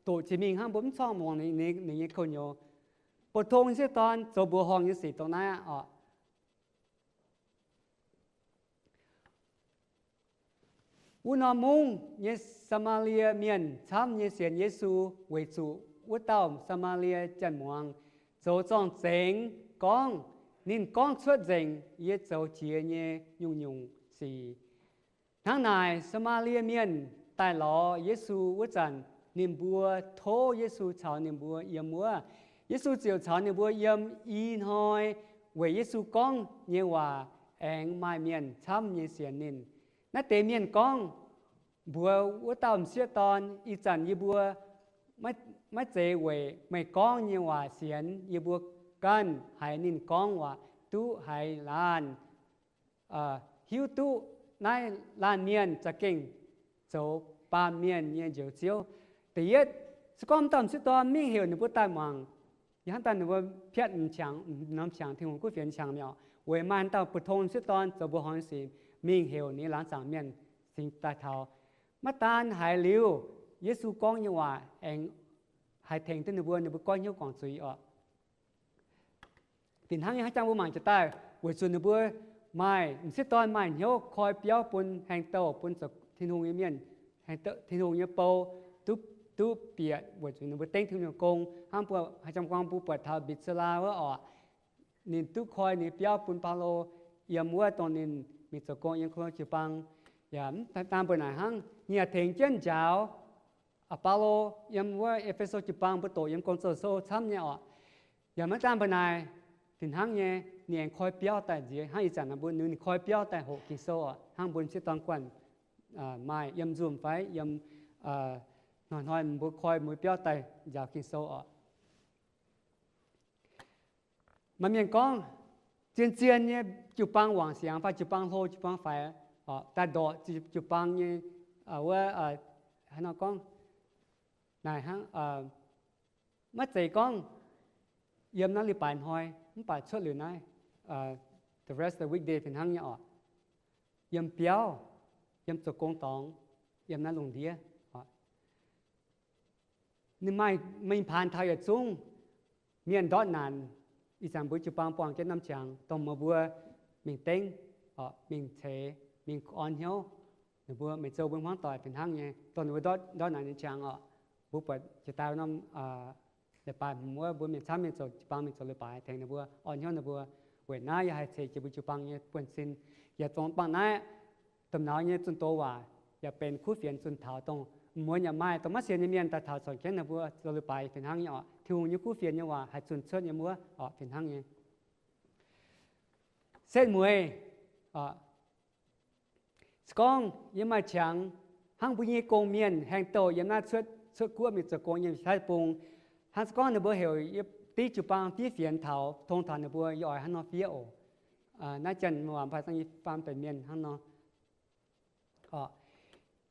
doqc jiex mingh hnangv, mbuo mv corngh muangx ninh nyei koux-nyouz. Bouh tong m'sieqv dorn zoux mbuoqc horngh nyei sic dongh naaiv oc. Wuov norm mungv nyei Saa^maa^lie Mienh camv nyei sienx Yesu, weic zuqc wuov dauh Saa^maa^lie janx-muangz zoux zorng-zengx gorngv, ninh gorngv cuotv nzengc yie zoux jiex nyei nyungc-nyungc sic. Hnangv naaic, Saa^maa^lie Mienh daaih lorz Yesu wuov zanc, ninh mbuo tov Yesu caux ninh mbuo yiem wuov. Yesu ziouc caux ninh mbuo yiem i hnoi, weic Yesu gorngv nyei waac aengx maaih mienh camv nyei sienx ninh. Naaiv deix mienh gorngv mbuox wuov dauh m'sieqv dorn, Ih zanc yie mbuo maiv zeiz weic meih gorngv nyei waac sienx, yie mbuo ganh haiz ninh gorngv waac duqv haiz laanh, hiuv duqv naaiv laanh mienh za'gengh zoux baamh mienh nyei Njoux Ziouv. Da'yietv, se gorngv m'dauh m'sieqv dorn mingh heuc ninh mbuo daaih muangx, yie hnamv daaih ninh mbuo piatv norm qangx, Tin-Hungh kuv fienx qangx mi'aqv, weic maaih dauh bouh tong m'sieqv dorn zoux mbuoqc horngh nyei sic mingh heuc ninh laangz zaangc mienh cingx daaih taux. Maiv daan haiz liuz Yesu gorngv nyei waac aengx haih tengx duqv ninh mbuo, ninh mbuo goiv hnyouv guangc zuiz oc. Fih hnangv nyei, hnangv jangx mbuo mangc jiex daaih, weic zuqc ninh mbuo maaih m'sieqv dorn maaih hnyouv koi biauv bun haengh douh, bun zoux Tin-Hungh nyei mienh, Tin-Hungh nyei bou, duqv, duqv bieqc weic zuqc ninh mbuo dengv Tin-Hungh nyei gong. Hnangv mbuo haaix jangx buatc taux Mbitc^se^laa wuov oc, ninh duqv koi ninh biauv bun Baulo yiem wuov dongh ninh mingh zoux gong yiem Ko^lin^to jiu-baang. Yaac mv daan mbuo naaic hnangv, ninh yaac tengx jienv njaaux Baulo yiem wuov E^fe^so jiu-baang, mbuo doqc yiem Gong-Zoh Sou camv nyei oc. Yaac maiv daan mbuo naaic, fih hnangv nyei, ninh aengx koi biauv daaih nziex hnangv ih zanc mbuo, ninh koi biauv daaih hoqc Ging-Sou oc, hnangv mbuo m'sieqv dorn guanh maaih yiem nzumh fai yiem hnoi-hnoi mbuo koi mbuo biauv daaih njaaux Ging-Sou oc. Maaih mienh gorngv, zien-zien nyei jiu-baang wangc siangx fai jiu-baang hlo jiu-baang faix, daaih ndorqc jiu-baang nyei, wuov, hnangv nor gorngv naaic hnangv, maiv zeiz gorngv yiem naaiv leiz-baaix hnoi, mv baac cuotv liuz naaiv, the rest of the weekday fih hnangv nyei oc. Yiem biauv, yiem zoux gong dorngx, yiem naaiv lungh ndiev oc. Ninh maaih mingh paanx taux yietc zungv mienh ndortv naanc, ih zanc mbuo jiu-baang buangh jienv norm qangx dongh meih mbuo mingh dengv, mingh ceix, mingh orn hnyouv. Ninh mbuo meih zoux mbuo hmuangv doic fih hnangv nyei, dongh ninh mbuo ndortv naaic nyei qangx oc. Mbuo buatc jiex daaih norm leiz-baaix hmz wuov, mbuo mienh camv mienh zoux, jiu-baang mienh zoux leiz-baaix tengx ninh mbuo, orn hnyouv ninh mbuo. Weic naaiv yie haih ceix jienv mbuo jiu-baang nyei buonv-sin. Yaac dongh bangc naaiv domh nauz nyei zunh doz waac yaac benx kuv fienx zunh taux dongh muonz yaac maaih dongh maiv sienx nyei mienh daaih taux corc jienv ninh mbuo zoux leiz-baaix fih hnangv nyei oc. Tin-Hungh nyei kuv fienx nyei waac haih zunh cuotv yiem wuov oc, fih hnangv nyei. Setv mueiz, se gorngv yie maaih qangx hnangv mbuo nyei gong-mienh haengh douh yiem naaiv cuotv, cuotv guoqv mingh zoux gong yiem Taiv Bung, hnangv se gorngv ninh mbuo heuc yie div jiu-baang fiev fienx taux, tong taux ninh mbuo, yie oix hnangv nor fiev oc. Naaiv janx waac fai dangh yie faam benx mienh hnangv nor.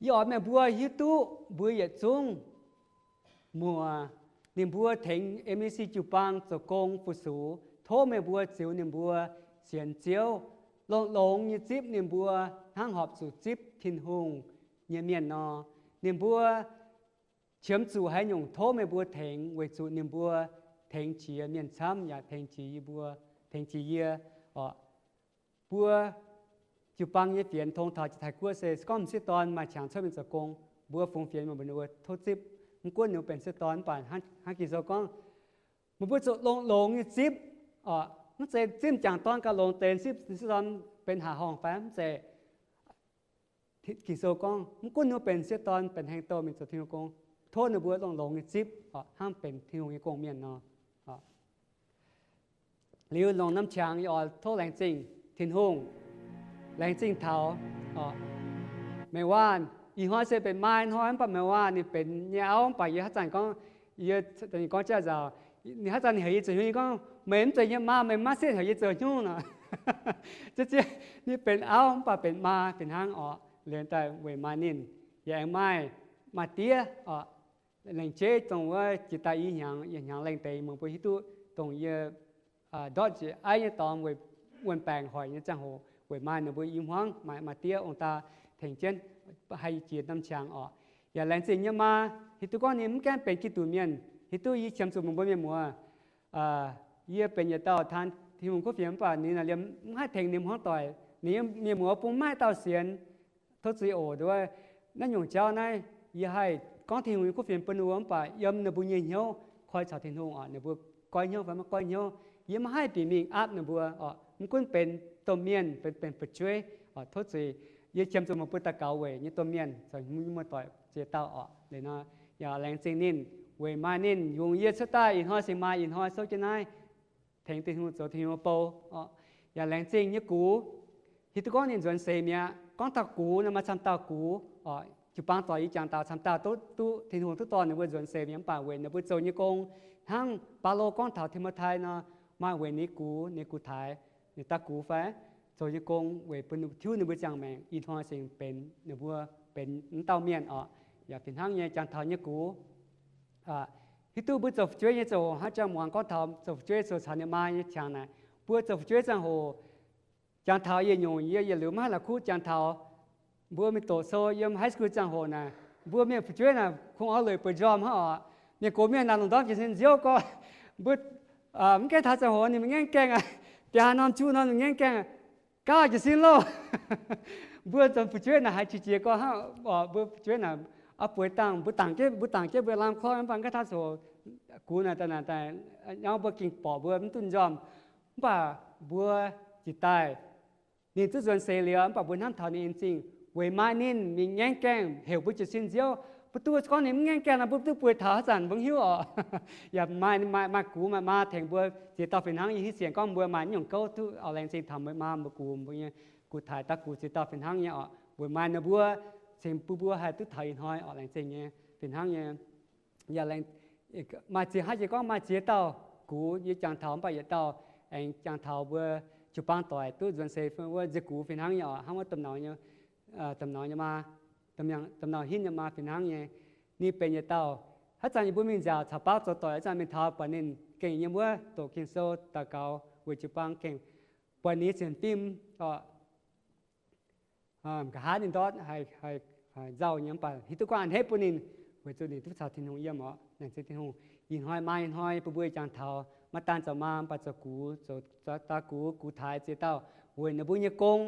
Yie oix meih mbuo hiuv duqv mbuo yietc zungv muoz, ninh mbuo tengx M B C jiu-baang zoux gong fu-sux. Tov meih mbuo ziux ninh mbuo sienx Ziouv, longx-longx nyei zipv ninh mbuo hnangv horpc zuqc zipv Tin-Hungh nyei mienh nor. Ninh mbuo qiemx zuqc haaix nyungc tov meih mbuo tengx, weic zuqc ninh mbuo tengx jiex mienh camv yaac tengx jiex yie mbuo, tengx jiex yie oc. Mbuo jiu-baang nyei fienx tong taux jiex Taiv Guoqv se, se gorngv m'sieqv dorn maaih qangx cuotv mingh zoux gong, mbuo fungx fienx meih mbuo tov zipv. Mv gunv ninh mbuo benx sieqv dorn, mv baac hnangv Ging-Sou gorngv, meih mbuo zuqc longx-longx nyei zipv oc. Mv zeiz zipv m'jangc dorn gauh longx deix, zipv m'sieqv dorn benx haaix horngh fai mv zeiz. Ging-Sou gorngv, mv gunv ninh mbuo benx m'sieqv dorn, benx haengh douh mingh zoux Tin-Hungh gong, tov ninh mbuo longx-longx nyei zipv oc, hnangv benx Tin-Hungh nyei gong-mienh nor. Liuz longc norm qangx yie oix tov laengz zingh Tin-Hungh, laengz zingh taux meih waac. Ih hnoi se benx maa hnoi mv baac meih waac ninh benx nyei auv, mv baac yie haaix zanc gorngv, yie gorngv jaav nzauc, ninh haaix zanc heuc yie zoux hnyungv, yie gorngv, meih mv zeiz yie maa, meih maiv setv heuc yie zoux hnyungv nor. Ziex ziex ninh benx auv mv baac benx maa fih hnangv oc. Liuz daaih weic maaih ninh, yaac aengx maaih, maaih diev oc. Laengz jeiv dongh wuov jiex daaih i hnyangx, i hnyangx lengh deix meih mbuo hiuv duqv dongh yie ndortv jiex aiv nyei dorngx weic wuon-baengc hoic nyei ziangh hoc, weic maaih ninh mbuo i hmuangv, maaih, maaih diev ong-daa tengx jienv haih jiex norm qangx oc. Yaac laengz zingh yie maa, hiuv duqv gorngv ninh mv gaengh benx Giduc mienh, hiuv duqv yie qiemx zuqc meih mbuo mienh muoz. Yie benx yietc dauh taan Tin-Hungh kuv fienx mv baac ninh naaic liemh mv haih tengx ninh hmuangv doic. Ninh mienh muoz bung maiv dauh sienx, tov zuiz oc. Nduov naaiv nyungc jauv naaiv, yie haih gorngv Tin-Hungh nyei kuv fienx bun ninh mbuo mv baac yiem ninh mbuo nyei hnyouv koi caux Tin-Hungh oc, ninh mbuo goiv hnyouv fai maiv goiv hnyouv, yie maiv haih bieqc mingh aapv ninh mbuo oc. Mv gunv benx domh mienh, benx, benx fu'jueiv oc, tov zuiz. Yie qiemx zuqc meih mbuo daux gaux weic nyei domh mienh caux muoz-doic ziex dauh oc. Liuz nor, yaac laengz zingh ninh weic maaih ninh yungz yie cuotv daaih ih hnoi cingx maaih ih hnoi souv jienv naaiv tengx Tin-Hungh zoux Tin-Hungh bou oc. Yaac laengz zingh nyei gux, hiuv duqv gorngv ninh nzuonx seix mi'aqv. Gorngv taux gux nor, maaih camv dauh gux oc, jiu-baang doic yie jangx daux camv dauh duqv, duqv Tin-Hungh duqv dorh ninh mbuo nzuonx seix mi'aqv, mv baac weic ninh mbuo zoux nyei gong hnangv Baulo gorngv taux Ti^mo^tai nor, maaih weic ninh gux, ninh gux taaix, ninh daaih gux fai zoux nyei gong weic bun tiuv ninh mbuo ziangh maengc. Ih hnoi cingx benx ninh mbuo benx wuov dauh mienh oc. Yaac fih hnangv nyei jangx taux nyei gux, hiuv duqv mbuo zoux fu'jueiv nyei ziangh hoc, hnangv jang muangx gorngv taux zoux fu'jueiv zoux caux ninh maa nyei qangx naaic, mbuo zoux fu'jueiv ziangh hoc, jangx taux yietc nyungc yie yietc liuz maiv haih la'kuqv jangx taux mbuo mingh doqc sou yiem high school ziangh hoc naaic, mbuo mienh fu'jueiv naaic kungx oix lueic bueix njormh hnangv oc. Mienh gox mienh naaic lungh ndorm jiez sin nziouv gorx, mbuo mv gaengh taux ziangh hoc ninh mingh ngaengv gaengh aqv. Biaa norm juqv nor mingh ngaengv gaengh, gauh jiez sin loh. Mbuo zoux fu'jueiv naaic haiz qiex jiez gorx hnangv oc. Mbuo fu'jueiv naaic oix bueix dangh, mbuo dangc jienv, mbuo dangc jienv mbuo lamh korv, mv baac mv gaengh taux ziangh hoc gux naaic daaih, naaic daaih, mbuo gengh borqc mbuo mv duqv njormh. Mv baac mbuo jiex daaih ninh duqv nzuonx seix liuz, mv baac mbuo hnamv taux ninh en zingh weic maaih ninh mingh ngaengv gaengh heuc mbuo jiez sin nziouv. Mbuo duqv gorngv ninh mv ngaengv gaengh nor, mbuo duqv bueix taux haaix zanc mbuo mv hiuv oc. Yaac maaih, maaih, maaih gux maaih maa tengx mbuo ziex dauh fih hnangv. Yie hiuv sienx gorngv mbuo maaih nyungc gouv duqv oix laengz zingh taux mbuo maa mbuo gux, mbuo nyei gux taaix daaih gux ziex dauh fih hnangv nyei oc. Weic maaih ninh mbuo cingx bun mbuo haih duqv taux ih hnoi oc, laengz zingh nyei fih hnangv nyei. Yaac laengz, maaih ziex, hnangv yie gorngv maaih ziex dauh gux yie jangx taux, mv baac yietc dauh aengx jangx taux mbuo jiu-baang doic duqv nzuonx seix wuov nziez gux fih hnangv nyei oc. Hnangv wuov domh nauz nyei, domh nauz nyei maa, domh nauz hinv nyei maa fih hnangv nyei. Ninh benx yietc dauh, haaix zanc yie mbuo mingh nziaauc caux baauv zoux doic, haaix zanc mingh taux buatc ninh gengh yiem wuov doqc Ging-Sou daux gaux weic jiu-baang gengh buatc ninh nyei sienx fim oc. Nqa'haav ninh ndortv haih nzauh nyei, mv baac hiuv duqv gorngv a'hneiv bun ninh, weic zuqc ninh duqv caux Tin-Hungh yiem oc. Laengz zingh Tin-Hungh, ih hnoi maa ih hnoi bun mbuo jangx taux maiv daan zoux maa, mv baac zoux gux, zoux daaih gux, gux taaix ziex dauh weic ninh mbuo nyei gong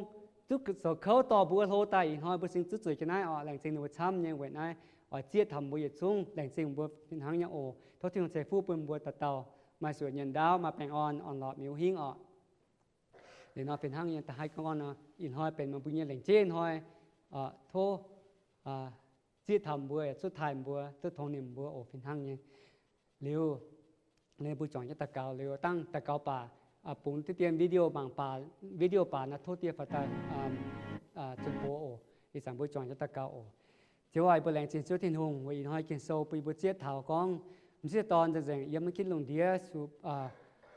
zuqc zoux kouv dorh mbuo hlo daaih. Ih hnoi mbuo singx zuqv zueiz jienv naaiv oc. Laengz zingh ninh mbuo camv nyei weic naaiv oix zieqv taux mbuo yietc zungv. Laengz zingh mbuo fih hnangv nyei oc. Tov Tin-Hungh ceix fuqv bun mbuo dauh dauh maaih suonc nyienx ndaauv, maaih baengh orn, orn-lorqc, miuc hingv oc. Liuz nor fih hnangv nyei da'haiz gorngv nor, ih hnoi benx meih mbuo nyei lengc jeiv hnoi. Tov zieqv taux mbuo, zuqv taaih mbuo, duqv tongx nimc mbuo oc fih hnangv nyei. Liuz, liuz mbuo juangc jienv daux gaux liuz, dangh daux gaux baac bungx diqv dien video mangc baac, video baac naaiv tov diev faaux daaih zunh box oc. Ih zanc mbuo juangc jienv daux gaux oc. Ziouv aac, yie mbuo laengz zingh Ziouv Tin-Hungh weic ih hnoi Ging-Sou bun yie mbuo zieqv taux gorngv m'sieqv dorn nzengc nzengc yiem maiv ginv lungh ndiev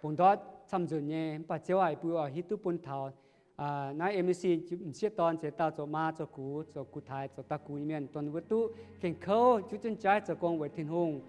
bungx ndortv camv nzunc nyei. Mv baac Ziouv aac, yie mbuo oix hiuv duqv bun taux naaiv M C m'sieqv dorn ziex dauh zoux maa zoux gux, zoux gux taaix, zoux dauh gux nyei mienh, dongh ninh mbuo duqv gengh kouv, juqv jienv jaiv zoux gong weic Tin-Hungh,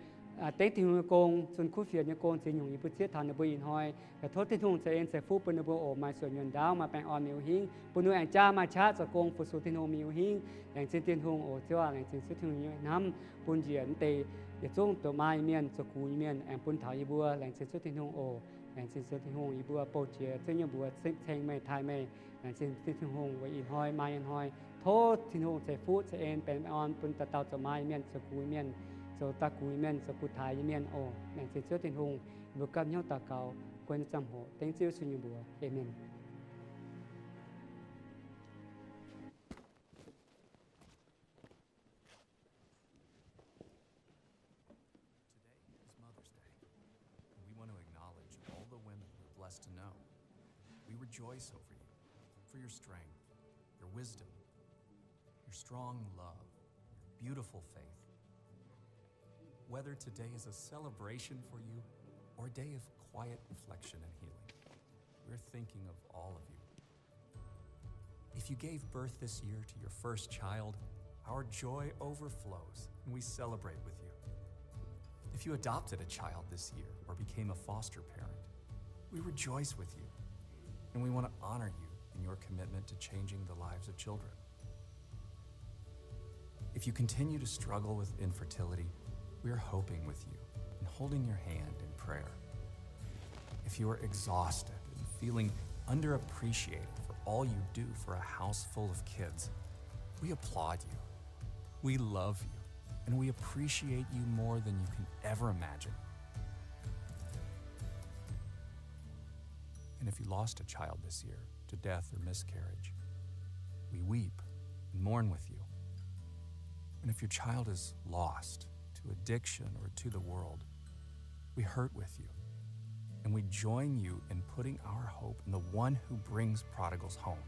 dengv Tin-Hungh nyei gong, zunh kuv fienx nyei gong ziex nyungc. Yie mbuo zieqv taux ninh mbuo ih hnoi, yaac tov Tin-Hungh ceix en ceix fuqv bun ninh mbuo oc. Maaih suonc nyienx ndaauv, maaih baengh orn, miuc hingv, bun ninh mbuo aengx jaa maaih qaqv zoux gong fu-sux Tin-Hungh, miuc hingv. Laengz zingh Tin-Hungh oc. Ziouv aac, laengz zingh Ziouv Tin-Hungh nyei hnamv bun njiec mv deix yietc zungv zoux maa nyei mienh, zoux gux nyei mienh, aengx bun taux yie mbuo. Laengz zingh Ziouv Tin-Hungh oc. Laengz zingh Ziouv Tin-Hungh, yie mbuo bouh jiex Ziouv nyei mbuox, ceng meih, taaih meih. Laengz zingh Ziouv Tin-Hungh weic ih hnoi, maa nyei hnoi, tov Tin-Hungh ceix fuqv ceix en baengh orn bun dauh dauh zoux maa nyei mienh, zoux gux nyei mienh, zoux dauh gux nyei mienh, zoux gux taaix nyei mienh oc. Laengz zingh Ziouv Tin-Hungh. Yie mbuo gapv hnyouv daux gaux, guon nyei ziangh hoc dengv Ziouv Yesu nyei mbuox. Aamen. Today is Mother's Day, and we want to acknowledge all the women we're blessed to know. We rejoice over you, for your strength, your wisdom, your strong love, your beautiful faith. Whether today is a celebration for you or a day of quiet reflection and healing, we're thinking of all of you. If you gave birth this year to your first child, our joy overflows and we celebrate with you. If you adopted a child this year or became a foster parent, we rejoice with you and we want to honor you in your commitment to changing the lives of children. If you continue to struggle with infertility, we are hoping with you and holding your hand in prayer. If you are exhausted and feeling underappreciated for all you do for a house full of kids, we applaud you. We love you, and we appreciate you more than you can ever imagine. And if you lost a child this year to death or miscarriage, we weep and mourn with you. And if your child is lost to addiction or to the world, we hurt with you, and we join you in putting our hope in the one who brings prodigals home.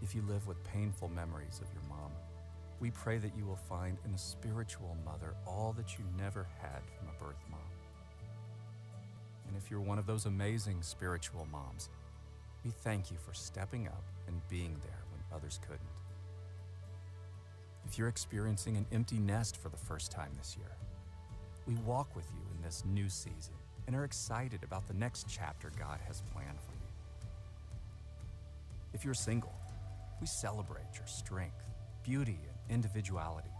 If you live with painful memories of your mom, we pray that you will find in a spiritual mother all that you never had from a birth mom. And if you're one of those amazing spiritual moms, we thank you for stepping up and being there when others couldn't. If you're experiencing an empty nest for the first time this year, we walk with you in this new season and are excited about the next chapter God has planned for you. If you're single, we celebrate your strength, beauty, and individuality,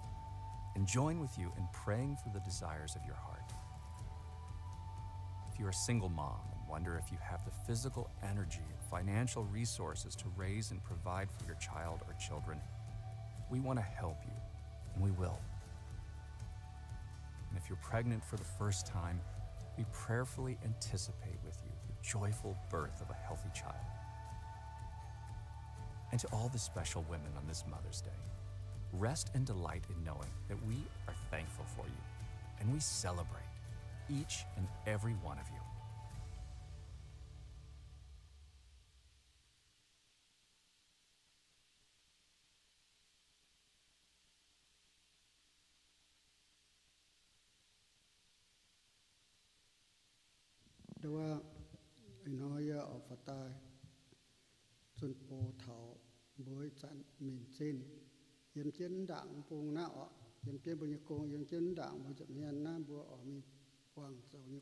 and join with you in praying for the desires of your heart. If you're a single mom and wonder if you have the physical energy and financial resources to raise and provide for your child or children, we want to help you, and we will. And if you're pregnant for the first time, we prayerfully anticipate with you the joyful birth of a healthy child. And to all the special women on this Mother's Day, rest and delight in knowing that we are thankful for you, and we celebrate each and every one of you. Ndo wuov, ih hnoi yie oix faaux daaih zunh bou taux mbuo ih zanc minc zinh yiem jienv ndaangc bung naaiv oc, yiem jienv mbuo nyei gong, yiem jienv ndaangc mbuo nza'hmien naaiv, mbuo oix mingh buangh zoux nyei